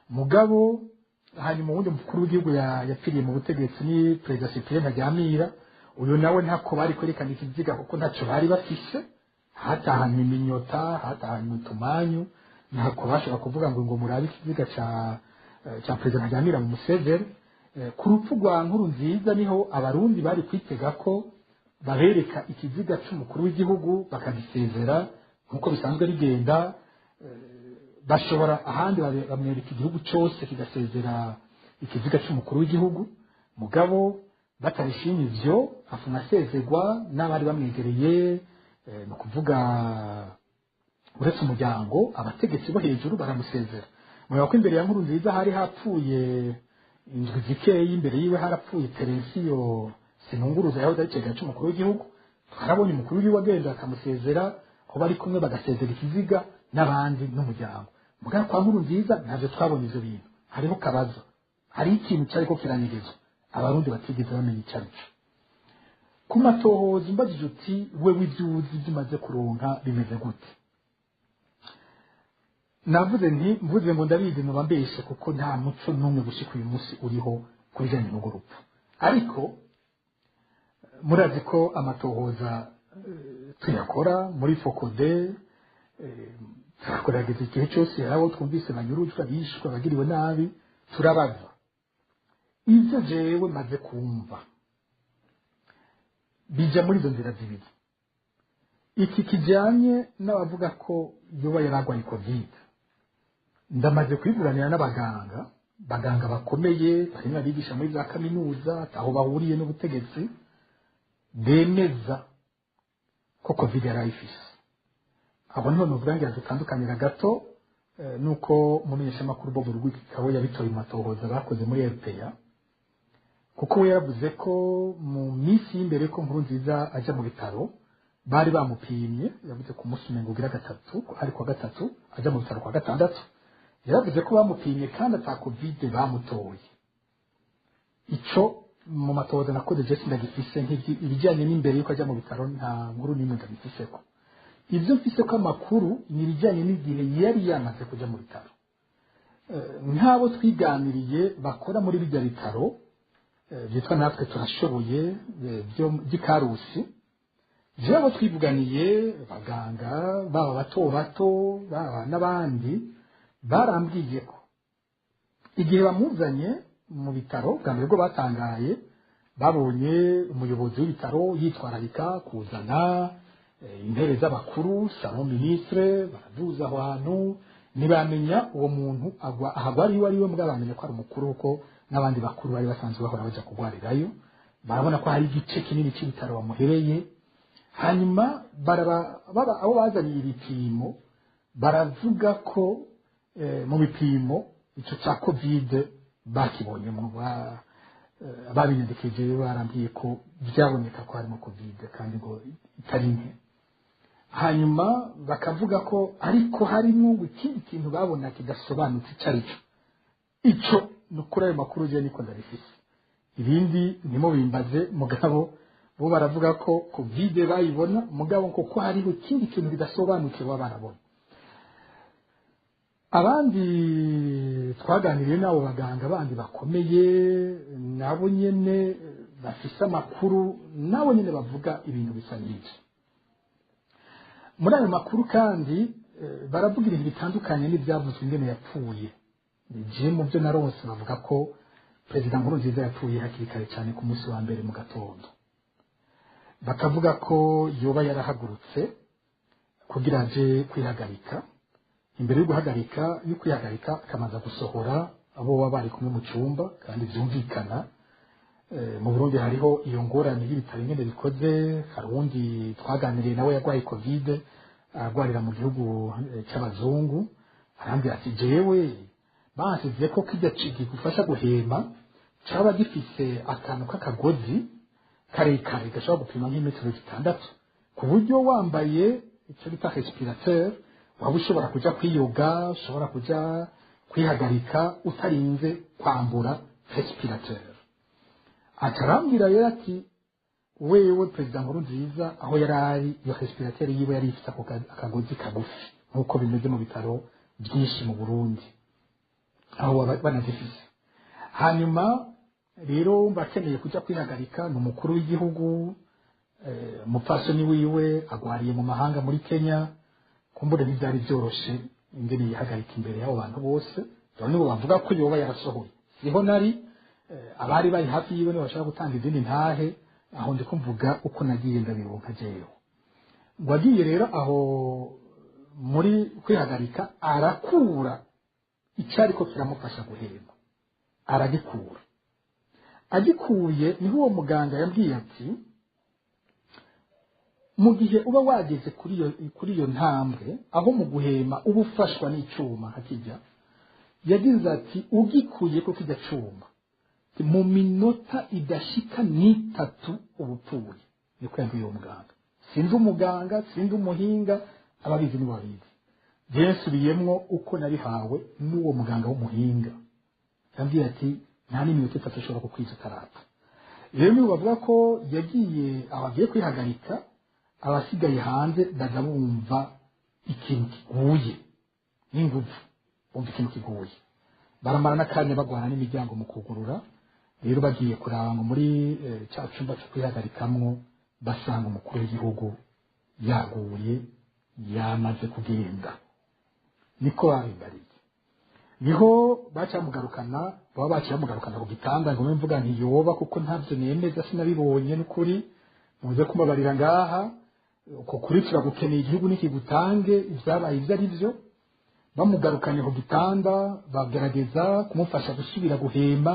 Mugabo hanyuma uwundi mukuru w'igihugu yapfiriye mu butegetsi ni Perezida Cyprien Ntaryamira. Uyu nawe ntako bari kwerekana ikiziga kuko ntacyo bari bafise, hatahanywe iminyota, hatahanywe utumanyu. Ntako bashobora kuvuga ngo murabe ikiziga ca Perezida Ntaryamira mu Museveni. Ku rupfu rwa Nkurunziza niho Abarundi bari kwitega ko babereka ikiziga c'umukuru w'igihugu, bakagisezera nk'uko bisanzwe bigenda. Bashobora ahandi bamwereka igihugu cyose kigasezera ikiziga c'umukuru w'igihugu. Mugabo batabishimye ivyo, afuma asezerwa n'abari bamwegereye, ni ukuvuga uretse umuryango, abategetsi bo hejuru baramusezera. Mureba ko imbere ya Nkurunziza hari hapfuye indwi zikeyi, imbere yiwe harapfuye Terensiyo Sinunguruza yahoze ari icegera c'umukuru w'igihugu. Twarabonye umukuru w'igihugu agenda akamusezera, aho bari kumwe bagasezera ikiziga n'abandi n'umuryango. Mugabo kwa Nkurunziza ntabyo twabonye ivyo bintu. Hariho kabazo, hariho ikintu cyariko kiranyegezwa Abarundi batigeze bamenya icyo ari cyo. Ku matohoza, umbajije uti: "Wewe ibyo uzi bimaze kuronka bimeze gute?" Navuze nti mvuze ngo ndabizi noba mbeshe, kuko nta muco n'umwe gushika uyu munsi uriho ku bijanye n'urwo rupfu. Ariko murazi ko amatohoza tuyakora muri FOCODE, turakorageza igihe cyose. Hari abo twumvise banyurujwe, bishwe, abagiriwe nabi, turabaza. Ibyo jewe maze kumva bija muri izo nzira zibiri. Iki kijyanye n'abavuga ko yoba yaragwaye COVID, ndamaze kwiburanira n'abaganga. Baganga bakomeye barimo abigisha muri za kaminuza aho bahuriye n'ubutegetsi bemeza ko COVID yari ayifise. Aho niho nuvuga ngira dutandukanira gato nuko umumenyeshamakuru Bob Rugurika we yabitoye mu matohoza bakoze muri RPA, kuko we yaravuze ko mu minsi y'imbere ko Nkurunziza ajya mu bitaro bari bamupimye. Yavuze ku munsi umengo ugira gatatu, ari kuwa gatatu, ajya mu bitaro kwa gatandatu. Yaravuze ko bamupimye kandi ata COVID bamutoye. Ico mu matohoza nakoze je sindagifise, ibijyanye n'imbere yuko ajya mu bitaro nta nkuru n'imwe ndabifiseko. Ibyo mfise ko amakuru ni ibijyanye n'igihe yari yamaze kujya mu bitaro. Nk'abo twiganiriye bakora muri bijya bitaro byitwa Natwe Turashoboye by'Ikarusi, byabo twivuganiye, abaganga baba bato bato baba n'abandi, barambwiye ko igihe bamuzanye mu bitaro bwa mbere bwo batangaye babonye umuyobozi w'ibitaro yitwararika kuzana intebe z'abakuru, salon ministre, baraduza aho hantu. Ntibamenya uwo muntu agwa ahagwa ari we, mbwa bamenya ko ari umukuru, kuko n'abandi bakuru bari basanzwe bahora baja kugwarirayo. Barabona ko hari igice kinini cy'ibitaro bamuhereye. Hanyuma baba abo bazaniye ibipimo baravuga ko mu bipimo icyo cya COVID bakibonyemo. Babinyandikije barambwiye ko byaboneka ko harimo COVID kandi ngo itari nke. Hanyuma bakavuga ko ariko harimo ngo ikindi kintu babona kidasobanutse icyo ari cyo. Icyo ni ukuri, ayo makuru je niko ndabifise, ibindi ntimubimbaze. Mugabo bo baravuga ko COVID bayibona, mugabo kuko hariho ikindi kintu kidasobanutse baba barabona. Abandi twaganiriye n'abo baganga bandi bakomeye nabo nyene bafise amakuru, nabo nyene bavuga ibintu bisa n'ibyo. Muri ayo makuru kandi baravuga ibintu bitandukanye n'ibyavuzwe ingene yapfuye. Je mu byo naronse bavuga ko Perezida Nkurunziza yapfuye hakiri kare cyane ku munsi wa mbere mu gatondo. Bakavuga ko yoba yarahagurutse kugira aje kwihagarika. Imbere yo guhagarika, yo kwihagarika, akamaza gusohora abo baba bari kumwe mu cyumba. Kandi byumvikana, mu Burundi hariho iyo ngorane y'ibitaro ingene bikoze. Hari uwundi twaganiriye nawe yarwaye COVID, arwarira mu gihugu cy'abazungu, arambwira ati: "Jewe bansize ko kijya kigufasha guhema caba gifise akantu k'akagozi karekare gashobora gupima nk'imetero 6, ku buryo wambaye icyo bita respirateur waba ushobora kuja kwiyoga, ushobora kuja kwihagarika utarinze kwambura respirateur." Acarambwira rero ati wewe Perezida Nkurunziza aho yari ari, iyo respirateur yiwe yari ifite ako akagozi kagufi nk'uko bimeze mu bitaro byinshi mu Burundi aho baba banazifise. Hanyuma rero bakeneye kujya kwihagarika, ni umukuru w'igihugu, umupfasoni wiwe agwariye mu mahanga muri Kenya, kumbure ntibyari byoroshe ingene yihagarika imbere y'abo bantu bose. Rero nibo bavuga ko yoba yarasohoye. Siho nari, abari bari hafi yiwe nibo bashaka gutanga izindi ntahe. Aho ndi kumvuga uko nagiye ndabironka jewe. Ngo agiye rero aho muri kwihagarika, arakura icyariko kiramufasha guhema, aragikura. Agikuye niho uwo muganga yambwiye ati: "Mu gihe uba wageze kuri iyo ntambwe aho mu guhema uba ufashwa n'icyuma hakijya," yagize ati, "ugikuye ko kijya cuma mu minota idashika n'itatu uba upfuye." Niko yambwiye uwo muganga. Sinzi umuganga, sinzi umuhinga, ababizi nibo babizi. Jewe nsubiyemwo uko nabihawe n'uwo muganga w'umuhinga, yambwiye ati: "Nta n'iminota 3 ushobora kukwica utarapfa." Rero nibo bavuga ko yagiye aho agiye kwihagarika, abasigaye hanze baza bumva ikintu kiguye n'inguvu, bumva ikintu kiguye, baramara n'akanya bagwana n'imiryango mu kugurura. Rero bagiye kuraba ngo muri cya cyumba cyo kwihagarikamwo, basanga umukuru w'igihugu yaguye, yamaze kugenda. Niko babimbariye. Niho bacamugarukana, baba baciye bamugarukana ku gitanda. Ngo mvuga ntiyoba, kuko ntabyo nemeza, sinabibonye n'ukuri, muze kumbabarira ngaha. Uko kuri turagukeneye, igihugu nikigutange ibyabaye ibyo ari byo. Bamugarukanye ku gitanda, bagerageza kumufasha gusubira guhema,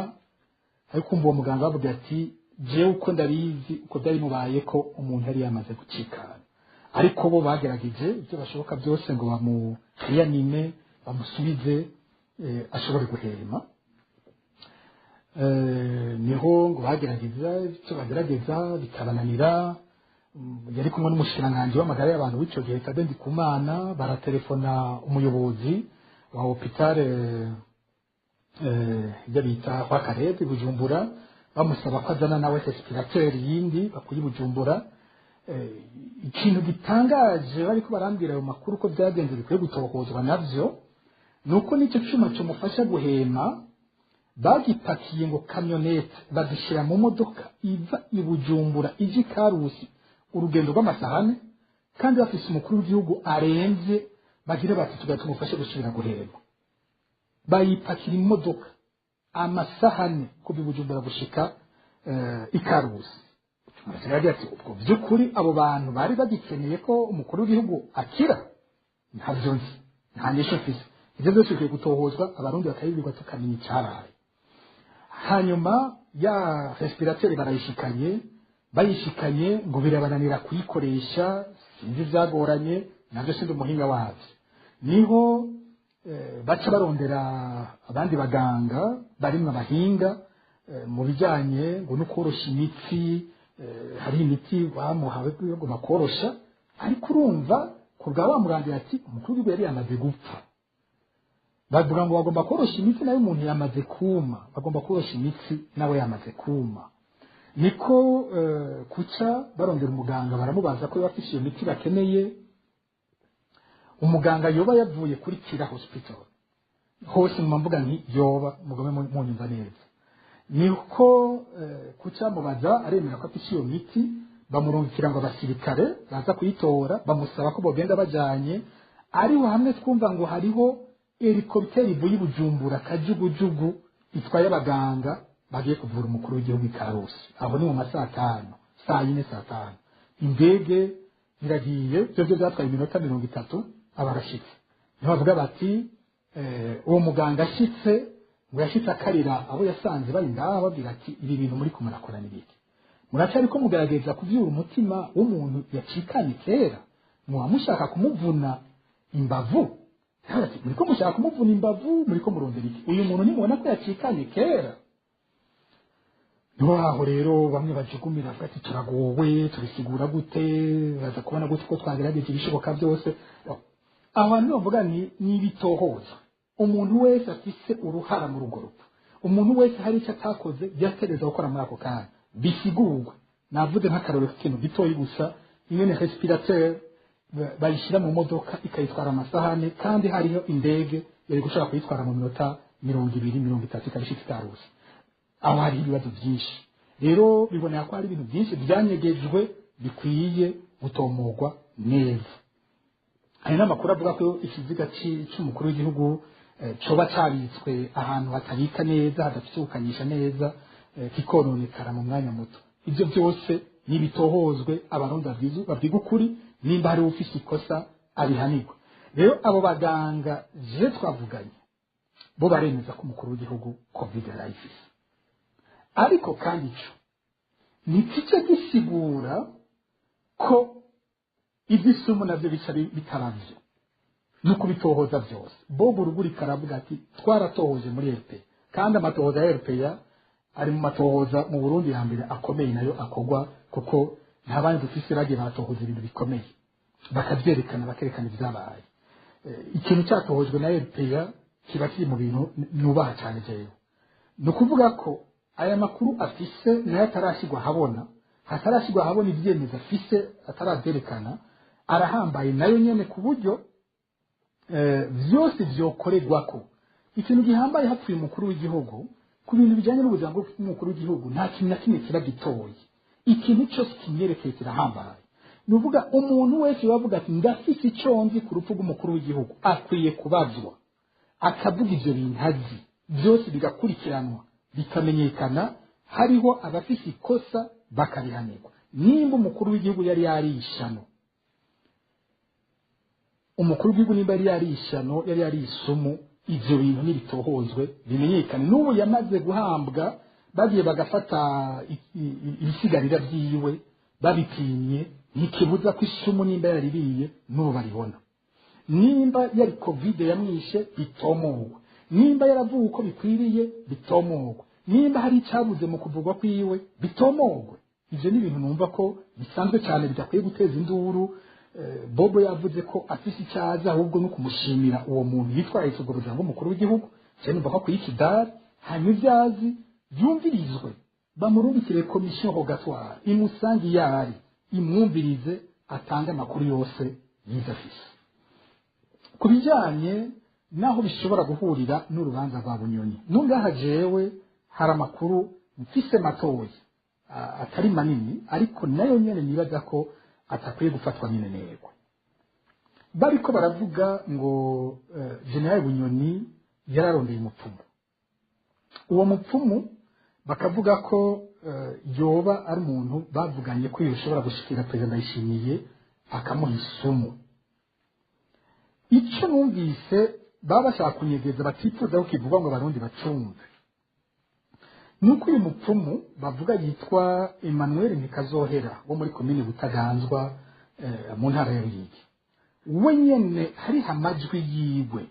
ariko umva uwo muganga bavuga ati: "Jewe uko ndabizi, uko byari bimubaye, ko umuntu yari yamaze gucikana." Ariko bo bagerageje ibyo bashoboka byose ngo bamuyanime, bamusubize ashobore guhema. Niho ngo bagerageza icyo bagerageza bikabananira. Yari kumwe n'umushikiranganji w'amagara y'abantu w'icyo gihe, Tade Ndikumana. Baratelefona umuyobozi wa hôpital, ibyo bita kwa Karebe i Bujumbura, bamusaba ko azana nawe respirateur yindi bakuye i Bujumbura. Ikintu gitangaje, bariko barambwira ayo makuru ko byagenze, bikwiye gutohozwa navyo, ni uko n'icyo cyuma kimufasha guhema bagipakiye ngo camionnette, bagishyira mu modoka iva i Bujumbura ija i Karusi, urugendo rw'amasahane, kandi bafise umukuru w'igihugu aremvye. Bagira bati: "Tugahita tumufashe gusubira guhema." Bayipakira imodoka amasahane kuva i Bujumbura gushika i Karusi. Aragira ati: "Ubwo by'ukuri abo bantu bari bagikeneye ko umukuru w'igihugu akira?" Ntabyo nzi, nta nyishu mfise. Ibyo byose bikwiye gutohozwa, Abarundi bakabibwirwa, tukamenya icyabaye. Hanyuma ya respirateur barayishikanye, bayishikanye ngo birabananira kuyikoresha, sinzi ibyagoranye nabyo, sindi umuhinga wabyo. Niho baca barondera abandi baganga barimwo abahinga mu bijyanye ngo no korosha imitsi. Hari imiti bamuhawe ngo bakorosha, ariko urumva ku bwa wa muganga ati umukuru w'igihugu yari yamaze gupfa. Bavuga ngo bagomba korosha imitsi, nayo umuntu yamaze kuma, bagomba korosha imitsi nawe yamaze kuma. Niko kuca barondera umuganga, baramubaza ko bafise iyo miti bakeneye. Umuganga yoba yavuye kuri Kira Hospital hose, mu mvuga nti yoba mugome munyumva neza. Niko kuca mubaza, aremera ko afise iyo miti. Bamurungikira ngo abasirikare baza kuyitora, bamusaba ko bogenda bajanye. Ariho hamwe twumva ngo hariho hélicoptère ivuye i Bujumbura, kajugujugu itwaye abaganga bagiye kuvura umukuru w'igihugu i Karusi. Aho ni mu ma 5:00, 4:00, 5:00, indege iragiye. Ibyo byo byatwaye iminota 30, aba arashitse. Niho bavuga bati uwo muganga ashitse, ngo yashitse akarira abo yasanze bari ngaho, babwira ati: "Ibi bintu muri kumurakora ni biki? Muracyari ko mugerageza kuvyura umutima w'umuntu yacikanye kera? Muba mushaka kumuvuna imbavu?" Ati: "Muriko mushaka kumuvuna imbavu, muriko murondera iki? Uyu muntu nimubona ko yacikanye kera?" Niho aho rero bamwe bajugumira, bavuga ati: "Turagowe, tubisigura gute? Baza kubona gute ko twagerageje ibishoboka byose?" Aho hantu bavuga ni ibitohoza. Umuntu wese afise uruhara muri urwo rupfu, umuntu wese hari icyo atakoze yatereza gukora muri ako kanya, bisigurwa. Navuze nk'akarorero k'ikintu gitoyi gusa, ingene respirateur bayishyira mu modoka ikayitwara amasahane, kandi hariho indege yari gushobora kuyitwara mu minota 20, 30, ikaba ishitse i Karusi. Aho hariho ibibazo byinshi. Rero biboneka ko hari ibintu byinshi byanyegejwe bikwiye gutomogwa neza. Hari n'amakuru avuga ko ikiziga cy'umukuru w'igihugu coba cabitswe ahantu hatabika neza, hadafite gukanyisha neza, kikononekara mu mwanya muto. Ibyo byose nibitohozwe, Abarundi babwiga ukuri, nimba hari ufise ikosa abihanirwe. Rero abo baganga je twavuganye bo baremeza ko umukuru w'igihugu COVID yarayifise. Ariko kandi ico ntikice gisigura ko iby'isumu nabyo bica bitaba byo, ni ukubitohoza byose. Bob Rugurika aravuga ati: "Twaratohoje muri RPA, kandi amatohoza ya RPA ari mu matohoza mu Burundi ya mbere akomeye nayo akogwa, kuko nta bandi dufise bagiye batohoza ibintu bikomeye, bakabyerekana, bakerekana ibyabaye." Ikintu cyatohojwe na RPA kiba kiri mu bintu nubaha cyane jewe. Ni ukuvuga ko aya makuru afise nayo atarashyirwa ahabona, hatarashyirwa ahabona ibyemezo afise atarabyerekana, arahambaye nayo nyene, ku buryo vyose vyokorerwako. Ikintu gihambaye, hapfuye umukuru w'igihugu, ku bintu bijyanye n'ubuzima bw'umukuru w'igihugu, nta kintu na kimwe kiba gitoye. Ikintu cyose kimwerekeye kirahambaye. Ni ukuvuga umuntu wese wavuga ati: "Ndafise icyo nzi ku rupfu rw'umukuru w'igihugu", akwiye kubazwa, akavuga ibyo bintu azi byose, bigakurikiranwa, bikamenyekana, hariho abafise ikosa bakabihanirwa. Nimba umukuru w'igihugu yari yarishano Umukuru w'igihugu nimba yari yari ishano, yari yari isumu, ivyo bintu nibitohozwe bimenyekane. N'ubu yamaze guhambwa, bagiye bagafata ibisigarira vyiwe babipimye, ntikibuza ko isumu nimba yaririye n'ubu baribona. Nimba yari COVID yamwishe, bitomogwe. Nimba yaravuwe uko bikwiriye, bitomogwe. Nimba hari icyabuze mu kuvugwa kwiwe, bitomogwe. Ivyo ni ibintu numva ko bisanzwe cyane, bidakwiye guteza induru. Bobo yavuze ko afise icyaza, ahubwo no kumushimira uwo muntu yitwaye ubwo buzima bw'umukuru w'igihugu. Cyane numva ko akwiye ikidari, hanyuma ibyo azi byumvirizwe, bamurungikire commission rogatoire, imusange iyo ari, imwumvirize, atange amakuru yose yize afise. Ku bijyanye n'aho bishobora guhurira n'urubanza rwa Bunyoni, nungaha jewe hari amakuru mfise matoya, atari manini, ariko nayo nyene nibaza ko atakwiye gufatwa minenegwe. Bariko baravuga ngo General Bunyoni yararondeye umupfumu. Uwo mupfumu bakavuga ko yoba ari umuntu bavuganye ko yoshobora gushikira Perezida Ndayishimiye akamuha isumu. Icyo numvise baba bashaka kunyegeza, batifuza ko kivugwa ngo Abarundi bacumve, nuko uyu mupfumu bavuga yitwa Emmanuel Ntikazohera wo muri komine Butaganzwa, mu ntara ya Ruyigi, we nyene hariho amajwi yiwe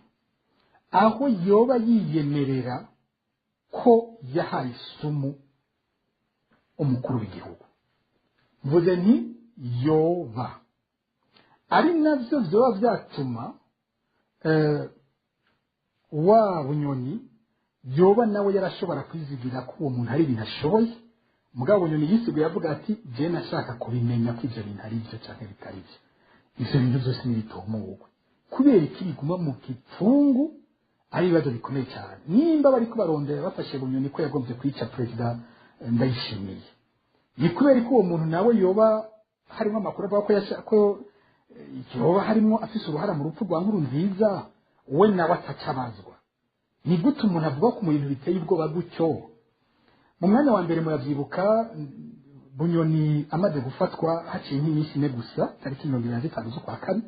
aho yoba yiyemerera ko yahaye isumu umukuru w'igihugu. Mvuze nti yoba ari navyo vyoba vyatuma wa Bunyoni yoba nawe yarashobora kwizigira ko uwo muntu ari ibintu ashoboye. Mugabo Bunyoni yisiguye avuga ati: "Je nashaka kubimenya ko ivyo bintu ari byo canke bitari byo." Ivyo bintu byose n'ibitomugwe. Kubera iki biguma mu gipfungu? Ari ibibazo bikomeye cyane. Nimba bariko barondera, bafashe Bunyoni ko yagombye kwica Perezida Ndayishimiye, ni kubera ko uwo muntu nawe yoba harimo amakuru avuga ko ko yoba harimo afise uruhara mu rupfu rwa Nkurunziza, we nawe atacabazwa. Ni gute umuntu avuga ku bintu biteye ubwoba gutyo? Mu mwanya wa mbere, murabyibuka, Bunyoni amaze gufatwa, haciye nk'iminsi 4 gusa, tariki 25 z'ukwa kane,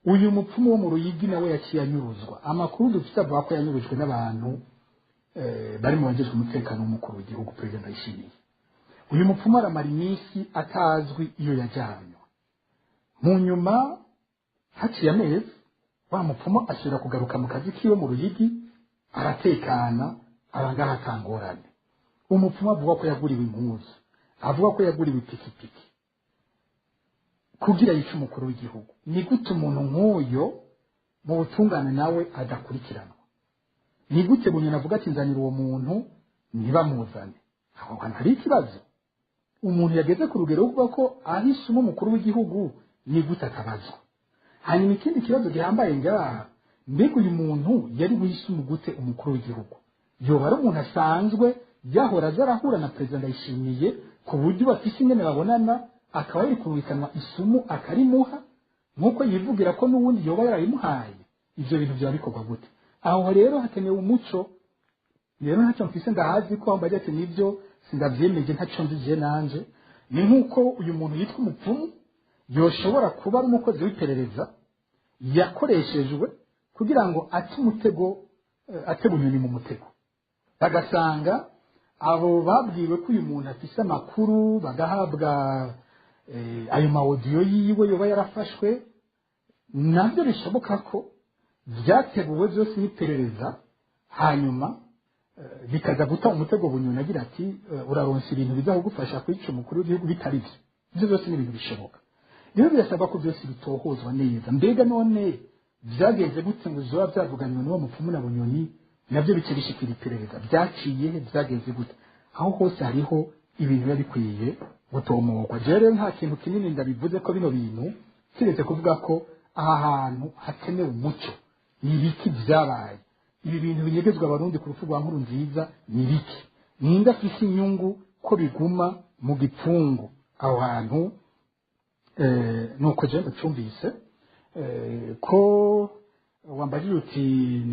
uyu mupfumu wo mu Ruyigi nawe yaciye anyuruzwa. Amakuru dufite avuga ko yanyurujwe n'abantu bari mu bajejwe umutekano w'umukuru w'igihugu, Perezida Ndayishimiye. Uyu mupfumu aramara iminsi atazwi iyo yajyanywe. Mu nyuma haciye amezi, wa mupfumu asubira kugaruka mu kazi kiwe mu Ruyigi, aratekana, abangaha atangorane. Umupfumu avuga ko yaguriwe impuzu, avuga ko yaguriwe ipikipiki kugira yice umukuru w'igihugu. Ni gute umuntu nk'uyo mu butungane nawe adakurikiranwa? Ni gute Bunyoni avuga ati: "Nzanira uwo muntu," ntibamuzane? Aho hantu hari ikibazo. Umuntu yageze ku rugero rwo kuvuga ko ahisemo umukuru w'igihugu, ni gute atabazwa? Hanyuma ikindi kibazo gihambaye ngaha: mbega uyu muntu yari buhise gute umukuru w'igihugu? Yoba ari umuntu asanzwe yahora aza arahura na Perezida Ndayishimiye, ku buryo bafise ingene babonana, akaba yari kurubikanwa isumu akarimuha, nk'uko yivugira ko n'ubundi yoba yarayimuhaye? Ivyo bintu byaba bikorwa gute? Aho rero hakenewe umuco. Rero ntacyo mfise ndahazi ko wambaye ati nibyo, sindavyemeje, ntacyo nzi je nanje. Ni nk'uko uyu muntu yitwa umupfumu yoshobora kuba ari umukozi w'iperereza yakoreshejwe kugira ngo ate umutego, ate Bunyoni mu mutego, bagasanga abo babwiwe ko uyu muntu afise amakuru, bagahabwa ayo ma audio yiwe yoba yarafashwe. Nabyo bishoboka ko byateguwe byose n'iperereza, hanyuma bikaza guta umutego Bunyoni agira ati: "Uraronsa ibintu biza kugufasha kwica umukuru w'igihugu," bitari byo. Ibyo byose ni ibintu bishoboka. Rero birasabwa ko byose bitohozwa neza. Mbega none byagenze gute ngo bizoba byavuganywe n'uwo mupfumu na Bunyoni, nabyo bice bishikira iperereza? Byaciye he? Byagenze gute? Aho hose hariho ibintu biba bikwiye gutomokwa. Jewe rero nta kintu kinini ndabivuze ko bino bintu, kiretse kuvuga ko aha hantu hakenewe umuco. Ni ibiki byabaye? Ibi bintu binyegezwa Abarundi ku rupfu rwa Nkurunziza ni biki? Ninde afise inyungu ko biguma mu gipfungu aho hantu? Nuko jewe ndacumbise ko wambajije uti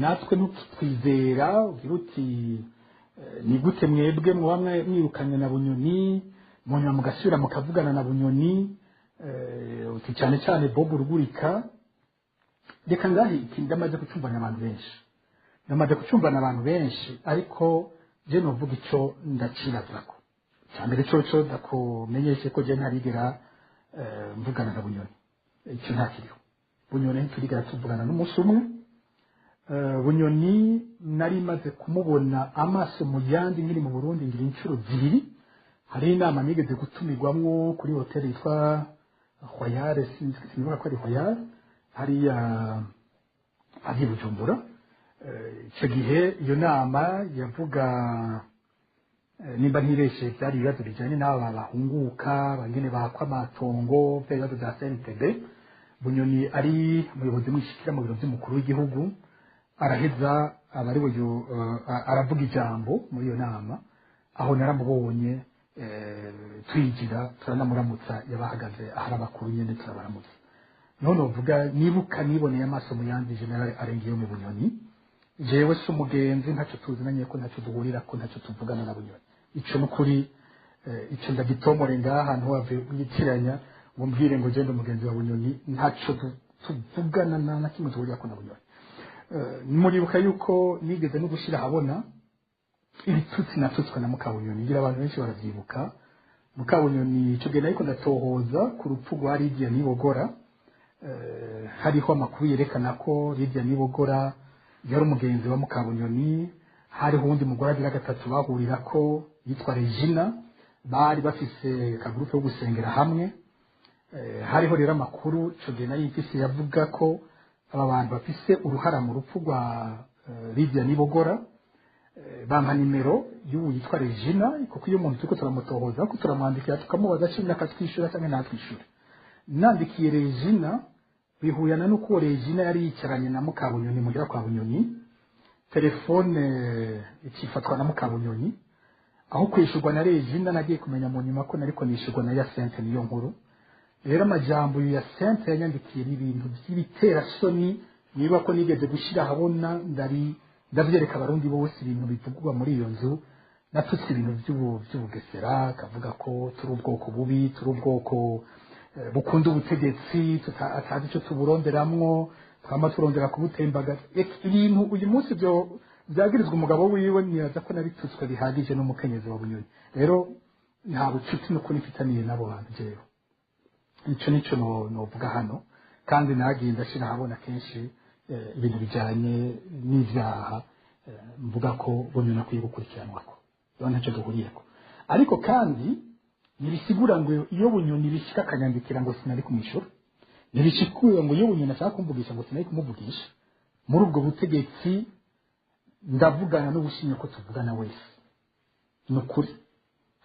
natwe ntitwizera, ugira uti ni gute mwebwe muba mwirukanye na Bunyoni, munyuma mugasubira mukavugana na Bunyoni, uti cyane cyane Bob Rugurika. Reka ngahe iki ndamaze kucumvana abantu benshi, ndamaze kucumvana abantu benshi, ariko je novuga ico ndacibazako. Icya mbere coco, ndakumenyeshe ko je ntarigera mvugana na Bunyoni. Icyo ntakiriho. Bunyoni ntiturigera tuvugana n'umunsi umwe. Bunyoni nari maze kumubona amaso mu yandi nkiri mu Burundi, ngira inshuro zibiri. Hari inama nigeze gutumirwamwo kuri hoteli yitwa Royal, sinibuka ko ari Royal, hariya ari i Bujumbura. Icyo gihe iyo nama yavuga, nimba ntibeshe, byari ibibazo bijyanye n'aba bahunguka bangene bakwa amatongo, byari ibibazo bya CNTB. Bunyoni ari umuyobozi mwishikira mu biro by'umukuru w'igihugu, araheza aba ari we aravuga ijambo muri iyo nama. Aho naramubonye, twigira turanamuramutsa, yabahagaze ahari abakuru nyene turabaramutsa. None uvuga nibuka niboneye amaso mu yandi général arengeyo mu Bunyoni. Jewe si umugenzi, ntacyo tuzinanye ko, ntacyo duhurira ko, ntacyo tuvugana na Bunyoni. Ico nukuri, ico ndagitomore ngaha, ntiwave unyitiranya ngo mbwire ngo genda umugenzi wa Bunyoni. Ntacyo tuvugana na kimwe duhurira ko na Bunyoni. Muribuka yuko nigeze no gushyira ahabona ibitutsi natutswe na Mukabunyoni, ngira abantu benshi baravyibuka. Mukabunyoni icyo gihe nariko ndatohoza ku rupfu rwa Lidia Nibogora. Hariho amakuru yerekana ko Lidia Nibogora yari umugenzi wa Mukabunyoni, hariho uwundi mugore agira gatatu bahurira ko yitwa Regina, bari bafise akagurupe ko gusengera hamwe. Hariho rero amakuru ico gihe nari mfise yavuga ko aba bantu bafise uruhara mu rupfu rwa Lidia Nibogora. Bampa nimero y'ubu yitwa Regina, kuko iyo umuntu turiko turamutohoza ko turamwandikira tukamubaza cumi akatwishyura cyangwa ntatwishyure. Nandikiye Regina, bihuyana n'uko uwo Regina yari yicaranye na Mukabunyoni muhira kwa Bunyoni, telefone ikifatwa na Mukabunyoni. Aho kwishyurwa na Regina, nagiye kumenya mu nyuma ko nariko nishyurwa na Yasente. Niyo nkuru rero, amajambo ya Sente yanyandikiye ni ibintu by'ibiterasoni, niba ko nigeze gushyira ahabona, ndari ndavyereka abarundi bose ibintu bivugwa muri iyo nzu. Natutse ibintu by'ubugesera, akavuga ko turi ubwoko bubi, turi ubwoko bukunda ubutegetsi, atazi icyo tuburonderamwo, twama turondera kubutembagaza. Ibintu uyu munsi byo byagirizwa umugabo wiwe, nibaza ko nabitutswe bihagije n'umukenyezi wa Bunyoni. Rero nta bucuti n'ukuri mfitaniye n'abo bantu jewe. Ico nico novuga hano, kandi nagiye ndashira ahabona kenshi ibintu bijanye n'ivyaha, mvuga ko Bunyoni akwiye gukurikiranwako. Rero ntacyo duhuriyeko, ariko kandi ntibisigura ngo iyo Bunyoni bishika akanyandikira ngo sinari kumwishura, ntibishikura ngo iyo Bunyoni ashaka kumvugisha ngo sinari kumuvugisha. Muri ubwo butegetsi ndavugana n'ubushimye ko tuvugana wese. Ni ukuri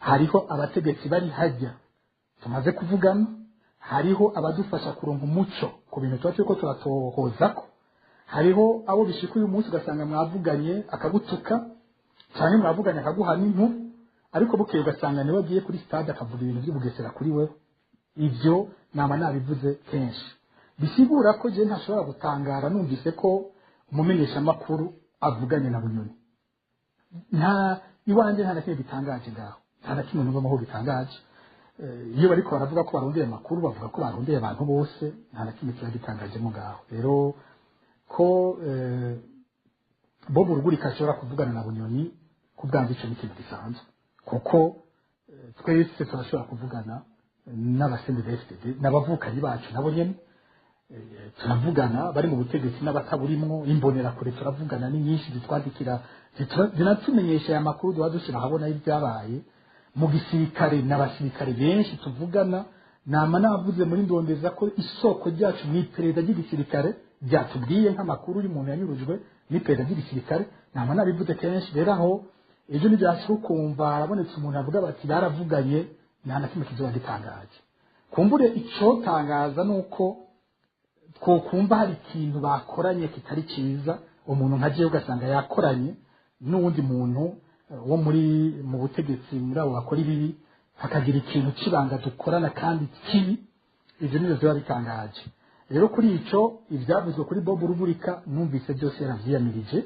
hariho abategetsi bari hajya tumaze kuvugana, hariho abadufasha kuronka umuco ku bintu tuba turiko turatohozako, hariho abo bishika uyu munsi ugasanga mwavuganye akagutuka, cyangwa mwavuganye akaguha n'inkuru, ariko bukeye ugasanga niwe agiye kuri stade akavuga ibintu by'ubugesera kuri we. Ibyo nama nabivuze kenshi, bisigura ko je ntashobora gutangara numvise ko umumenyeshamakuru avuganye na Bunyoni. Nta iwanjye nta na kimwe gitangaje ngaho, nta na kimwe numva aho gitangaje. Iyo bariko baravuga ko barondeye amakuru, bavuga ko barondeye abantu bose, nta na kimwe kiba gitangajemo ngaho. Rero ko Bob Rugurika ashobora kuvugana na Bunyoni, ku bwanjye ico ni ikintu gisanzwe, kuko twese turashobora kuvugana n'abasendede FDD n'abavukanyi bacu, nabo nyene turavugana, bari mu butegetsi n'abataburimwo, imbonerakure turavugana, ni nyinshi zitwandikira, zinatumenyesha aya makuru duba dushyira ahabona y'ibyabaye mu gisirikare. N'abasirikare benshi tuvugana. Nama navuze muri ndondeza ko isoko ryacu mu iperereza ry'igisirikare ryatubwiye nk'amakuru y'umuntu yanyurujwe n'iperereza ry'igisirikare. Nama nabivuze kenshi. Rero aho ejo ntibyashika ukumva harabonetse umuntu avuga bati baravuganye, nta na kimwe kizoba gitangaje. Kumbure icotangaza ni uko twokumva hari ikintu bakoranye kitari cyiza, umuntu nka jewe ugasanga yakoranye n'uwundi muntu wo muri mu butegetsi, muri abo bakora ibibi, hakagira ikintu cy'ibanga dukorana kandi kibi, ibyo nibyo biba bitangaje. Rero kuri ico ibyavuzwe kuri Bob Rugurika, numvise byose yaravyiyamirije,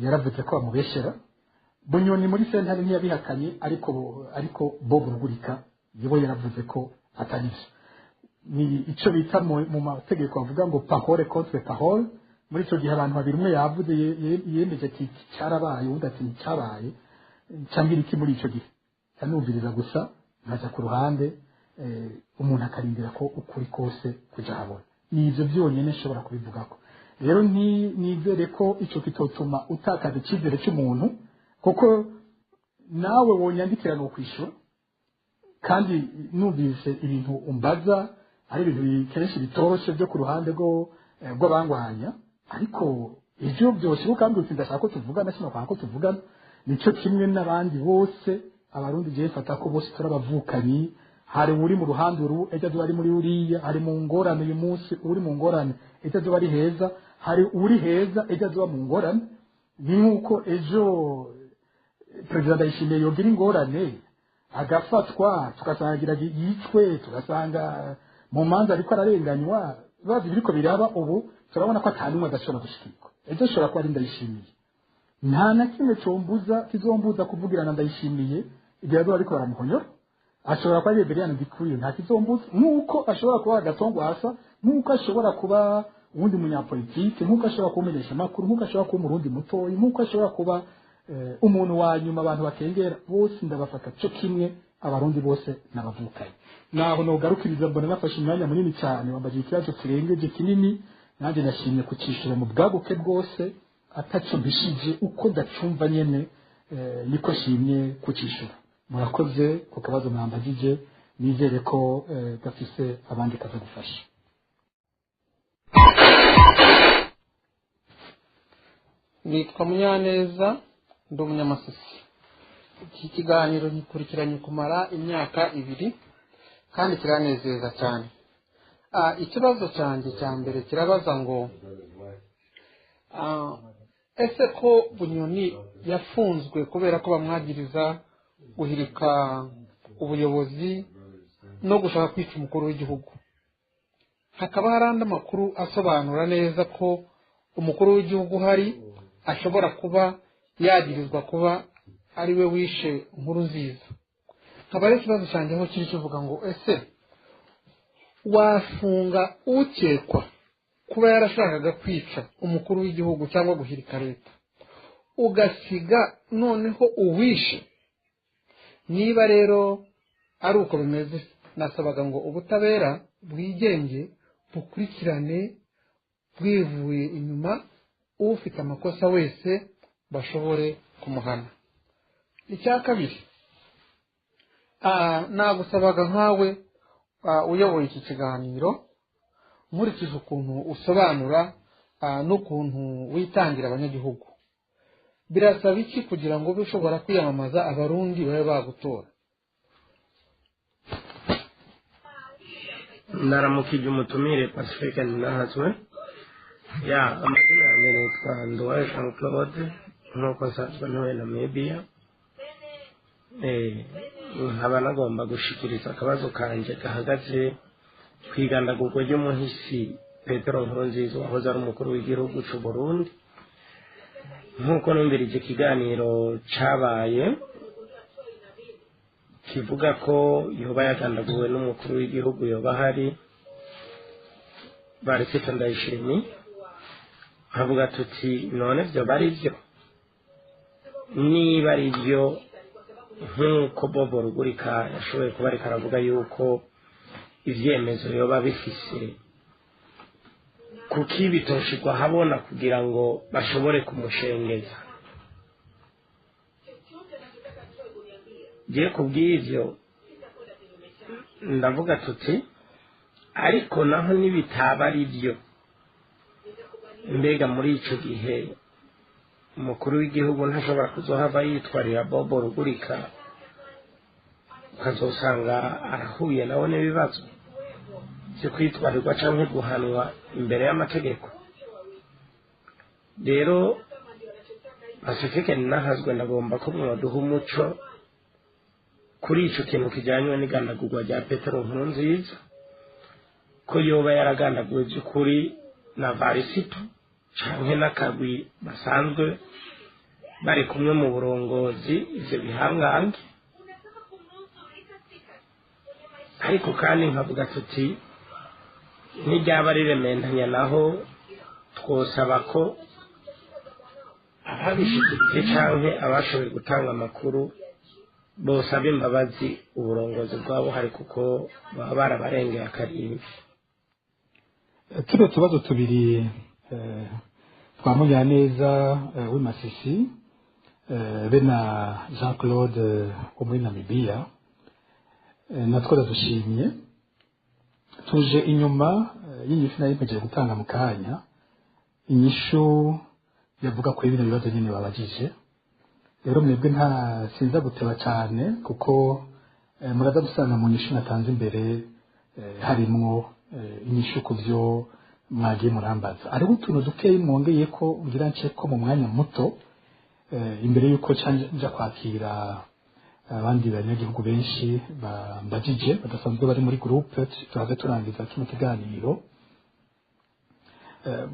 yaravuze ko bamubeshera. Bunyoni muri sentare ntiyabihakanye, ariko Bob Rugurika yewe yaravuze ko atari byo. Ni icyo bita mu mategeko bavuga ngo parole contre parole. Muri icyo gihe abantu babiri, umwe yavuze yemeje ati iki cyarabaye, uwundi ati nticyabaye, cyangwa iki. Muri icyo gihe ncanumviriza gusa, nkaja ku ruhande, umuntu akarindira ko ukuri kose kuja habona. Ni ivyo byonyine nshobora kubivugako. Rero nizere ko ico kitotuma utakaza icyizere cy'umuntu, kuko nawe wonyandikira ni ukwishura. Kandi numvise ibintu umbaza ari ibintu kenshi bitoroshe byo ku ruhande rw'abangwanya, ariko ibyo byose ukambwira uti ndashaka ko tuvugana, sino kwanga ko tuvugana. Nico kimwe n'abandi bose. Abarundi jewe mfata ko bose turi abavukanyi. Hari uri mu ruhande uru, ejo azoba ari muri uriya. Hari mu ngorane uyu munsi, uri mu ngorane ejo azoba ari heza. Hari uri heza, ejo azoba mu ngorane. Ni nk'uko ejo Perezida Ndayishimiye yogira ingorane agafatwa, tugasanga yicwe, tugasanga mu manza ariko ararenganywa. Bazi biriko biraba ubu, turabona ko ata n'umwe adashobora gushikirwa. Ejo ashobora kuba ari Ndayishimiye. Nta na kimwe combuza, kizombuza kuvugirana Ndayishimiye igihe azoba ariko baramuhonyora. Ashobora kuba ari Reveriyani Ndikuriyo, nta kizombuza, nk'uko ashobora kuba Agatongwasa, nk'uko ashobora kuba uwundi munyapolitike, nk'uko ashobora kuba umumenyeshamakuru, nk'uko ashobora kuba umurundi mutoyi, nk'uko ashobora kuba umuntu wa nyuma abantu bakengera. Bose ndabafata cyo kimwe, Abarundi bose n'abavukanye. Naho nogarukiriza, mbona nafashe umwanya munini cyane. Wambajije ikibazo kirengeje kinini, nanjye nashimye kucishura mu bwaguke bwose, ataco mbishije. Uko ndacumva nyene niko shimye kucishura. Murakoze ku kabazo mwambajije, nizere ko gafise abandi kaza gufasha. Nitwa Munyaneza, ndi umunyamasisi. Iki kiganiro ngikurikiranye kumara imyaka 2 kandi kiranezeza cyane. Ikibazo cyanjye cya mbere kirabaza ngo ese ko Bunyoni yafunzwe kubera ko bamwagiriza guhirika ubuyobozi no gushaka kwica umukuru w'igihugu, hakaba hari andi makuru asobanura neza ko umukuru w'igihugu uhari ashobora kuba yagirizwa kuba ari we wishe Nkurunziza? Nkaba ari ikibazo cyanjye aho kiri kivuga ngo ese wafunga ukekwa kuba yarashakaga kwica umukuru w'igihugu cyangwa guhirika leta, ugasiga noneho uwishe? Niba rero ari uko bimeze, nasabaga ngo ubutabera bwigenge bukurikirane bwivuye inyuma, ufite amakosa wese bashobore kumuhana. Icya kabiri, nagusabaga nkawe uyoboye iki kiganiro, nkurikije ukuntu usobanura n'ukuntu witangira abanyagihugu, birasaba iki kugira ngo ube ushobora kwiyamamaza, Abarundi babe bagutora? Naramukije umutumire Pacifique Nahazwe. Ya, amazina yanjye nitwa Nduwaye Jean Claude, nk'uko nsanzwe ntuye Namibia. Nkaba nagomba gushikiriza akabazo kanje gahagaze ku igandagurwa ry'umuhisi Petero Nkurunziza, wahoze ari umukuru w'igihugu c'u Burundi. Nk'uko numvirije ikiganiro cabaye kivuga ko yoba yagandaguwe n'umukuru w'igihugu yoba ahari Barisita Ndayishimiye, nkavuga tuti none vyoba ari vyo? Niba ari byo, nk'uko Bobo Rugurika yashoboye kuba ariko aravuga yuko ivyemezo yoba bifise, kuki bitoshirwa habona kugira ngo bashobore kumushengeza? Je kubw'ivyo ndavuga tuti ariko naho nibitaba ari byo, mbega muri ico gihe umukuru w'igihugu ntashobora kuzohava yitwarira Bobo Rugurika, ukazosanga arahuye nawe n'ibibazo byo kwitwarirwa canke guhanwa imbere y'amategeko? Rero Pacifique Nahazwe, ndagomba ko mwaduha umuco kuri ico kintu kijanywe n'igandagurwa rya Petero Nkurunziza, ko yoba yaragandaguwe by'ukuri na Varisito canke n'akagwi basanzwe bari kumwe mu burongozi, ivyo bihangange. Ariko kandi nkavuga tuti N'iryaba rirementanya naho, twosaba ko ababishikirije canke abashoboye gutanga amakuru bosaba imbabazi uburongozi bwabo hari, kuko baba barabarengeye akarimbi. Tuno tubazo tubiri twa Munyaneza w'imasisi be na Jean Claude wo muri Namibia, natwo ndadushimye. Tuje inyuma y'inyishu nari mpejeje gutanga mu kanya, inyishu yavuga kuri bino bibazo nyine babajije. Rero mwebwe nta sinza guteba cyane, kuko muraza gusanga mu nyishu natanze imbere harimwo inyishu ku byo mwagiye murambaza. Hariho utuntu dukeyi mwongeye ko ngira nce ko mu mwanya muto imbere y'uko nja kwakira abandi banyagihugu benshi bambajije badasanzwe bari muri groupe, turaze turangiza kino kiganiro.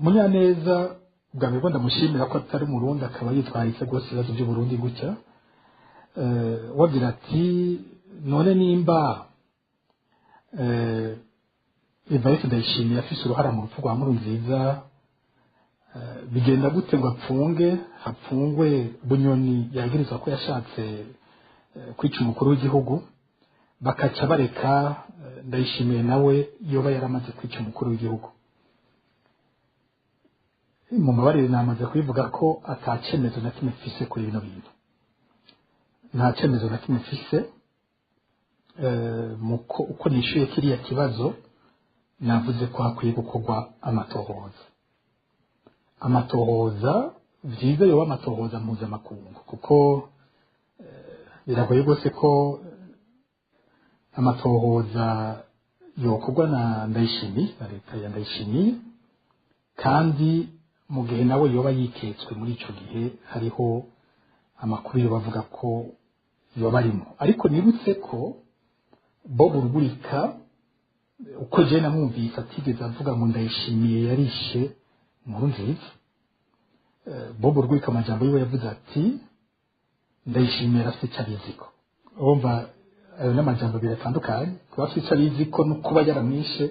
Munyaneza, bwa mbere bwo ndamushimira ko atari Umurundi akaba yitwaritse rwose ibibazo by'Uburundi gutya. Wagira ati: "None nimba Evariste Ndayishimiye afise uruhara mu rupfu rwa Nkurunziza, bigenda gute ngo apfunge hapfungwe Bunyoni yagirizwa ko yashatse kwica umukuru w'igihugu, bakaca bareka Ndayishimiye nawe yoba yaramaze kwica umukuru w'igihugu?" Mu mabarire, namaze kubivuga ko ata cyemezo na kimwe mfise kuri bino bintu, nta cyemezo na kimwe mfise. Uko nishyuye kiriya kibazo, navuze ko hakwiye gukorwa amatohoza. Amatohoza byiza yoba amatohoza mpuzamakungu, kuko biragoye rwose ko amatohoza yokorwa na Ndayishimiye, na leta ya Ndayishimiye, kandi mu gihe nawe yoba yiketswe muri icyo gihe, hariho amakuru yoba avuga ko yoba arimo. Ariko nibutse ko Bob Rugurika, uko je namwumvise, atigeze avuga ngo Ndayishimiye yarishe Nkurunziza. Bob Rugurika amajambo yiwe yavuze ati: "Ndayishimiye arafite icyo abiziko." Urumva ayo n'amajambo abiri atandukanye. Kuba afite icyo abiziko no kuba yaramwishe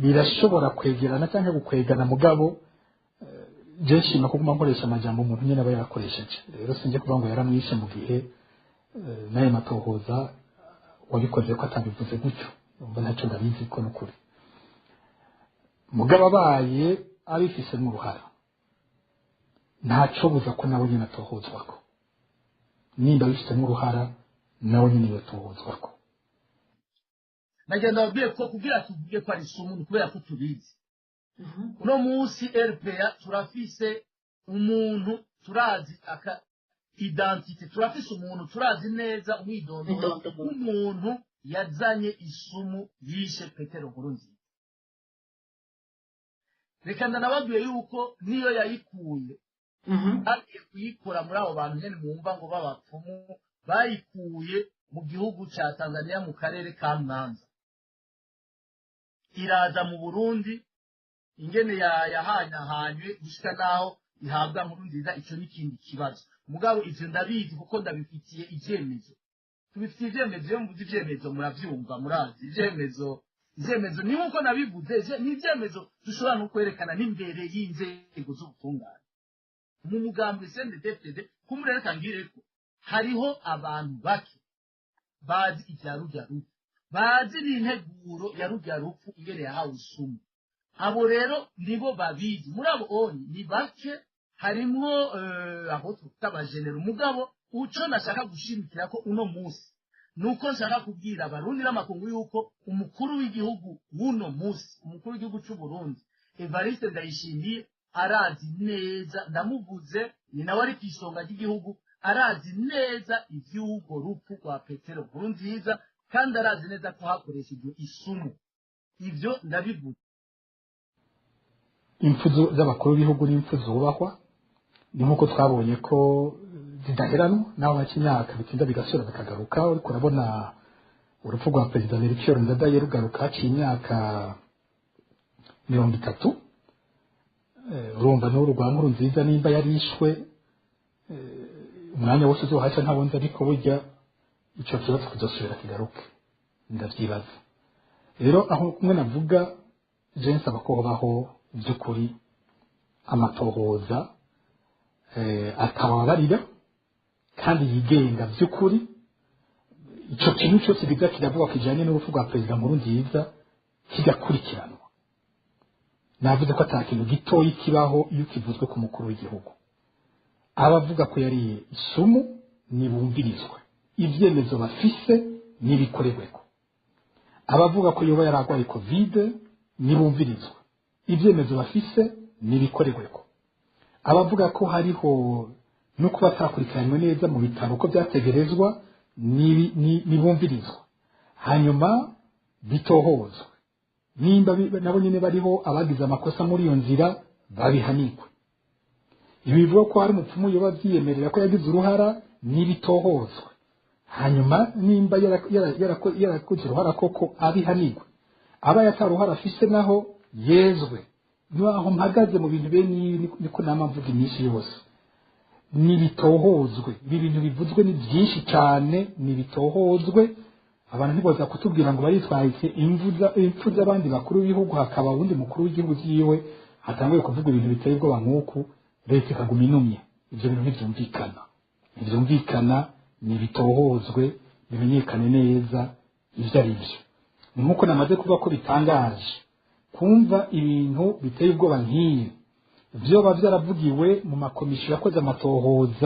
birashobora kwegerana cyangwa gukwegana, mugabo je nshima kuguma nkoresha amajambo umuntu nyine aba yarakoresheje. Rero sinjye kuvuga ngo yaramwishe mu gihe n'ayo matohoza wabikoze ko atabivuze gutyo. Umva, ntacyo ndabizi ko n'ukuri, mugabo abaye abifisemo uruhara, ntaco buza ko nawe nyine atohozwako. Nimba abifisemo uruhara, nawe nyine yotohozwako. Nagenda babwiye ko kugira tuvuge ko ari isumu ni kubera ko tubizi. Uno munsi RPA turafise umuntu, turazi aka identité, turafise umuntu, turazi neza umwidondoro w'umuntu yazanye isumu yishe Petero Nkurunziza. Reka ndanababwiye yuko niyo yayikuye, agiye kuyikora muri abo bantu nyene mwumva ngo b'abapfumu, bayikuye mu gihugu ca Tanzania, mu karere ka Mwanza, iraza mu Burundi. Ingene yahanahanywe gushika naho ihabwa Nkurunziza, ico n'ikindi kibazo. Mugabo ivyo ndabizi kuko ndabifitiye ivyemezo, tubifitiye ivyemezo. Iyo mvuze ivyemezo muravyumva, murazi ivyemezo. Ivyemezo ni nkuko nabivuze, ni ivyemezo dushobora no kwerekana n'imbere y'inzego z'ubutungane. Mu mugambi CNDD-FDD, kumurereka ngireko, hariho abantu bake bazi ivya rurya rupfu, bazi n'integuro ya rurya rupfu, ingene yahawe isumu. Abo rero nibo babizi. Muri abo oni ni bake, harimwo aho twita abajenera. Umugabo uco nashaka gushimikira ko uno munsi nuko nshaka kubwira Abarundi n'amakungu yuko umukuru w'igihugu w'uno munsi, umukuru w'igihugu c'u Burundi Evariste Ndayishimiye, arazi neza. Ndamuvuze, ni nawe ari kw'isonga ry'igihugu, arazi neza ivy'urwo rupfu rwa Petero Nkurunziza, kandi arazi neza ko hakoreshejwe isumu. Ivyo ndabivuze. Impfu z'abakuru b'ibihugu n'impfu zubahwa, ni nk'uko twabonye ko zidaheranwa naho haca imyaka, bitinda bigasubira bikagaruka. Uriko urabona urupfu rwa Perezida Melchior Ndadaye rugaruka haciye imyaka 30. Urumva n'uru rwa Nkurunziza, nimba yarishwe, umwanya wose uzohaca ntabonze, ariko burya ico kibazo kizosubira kigaruke, ndavyibaza. Rero aho kumwe navuga, je nsaba ko hobaho by'ukuri amatohoza atababarira kandi yigenga by'ukuri. Ico kintu cyose biza kiravuga kijanye n'urupfu rwa Perezida Nkurunziza kigakurikiranwa. Navuze ko ata kintu gitoyi kibaho iyo kivuzwe ku mukuru w'igihugu. Abavuga ko yariye isumu nibumvirizwe, ibyemezo bafise nibikorerweko. Abavuga ko yoba yararwaye COVID nibumvirizwe, ibyemezo bafise nibikorerweko. Abavuga ko hariho no kuba atakurikiranywe neza mu bitaro uko byategerezwa nibumvirizwa, hanyuma bitohozwe. Nimba nabo nyine bariho abagize amakosa muri iyo nzira, babihanirwe. Ibi bivuga ko hari umupfumu yoba abyiyemerera ko yagize uruhara, n'ibitohozwe, hanyuma nimba yarakoze uruhara koko abihanirwe, aba yataruhara afise naho yezwe. Naho mpagaze mu bintu bene ibi, niko nama mvuga iminsi yose: nibitohozwe. Ibi bintu bivuzwe ni byinshi cyane, nibitohozwe. Abantu ntibaza kutubwira ngo baritwaritse impfu z'abandi bakuru b'ibihugu, hakaba uwundi mukuru w'igihugu yiwe hatanguye kuvuga ibintu biteye ubwoba nk'uku, leta ikaguma inumye. Ibyo bintu ntibyumvikana, ntibyumvikana. Nibitohozwe, bimenyekane neza ibyo ari byo. Ni nk'uko namaze kuvuga ko bitangaje kumva ibintu biteye ubwoba nk'ibi byoba byaravugiwe mu makomisiyo yakoze amatohoza.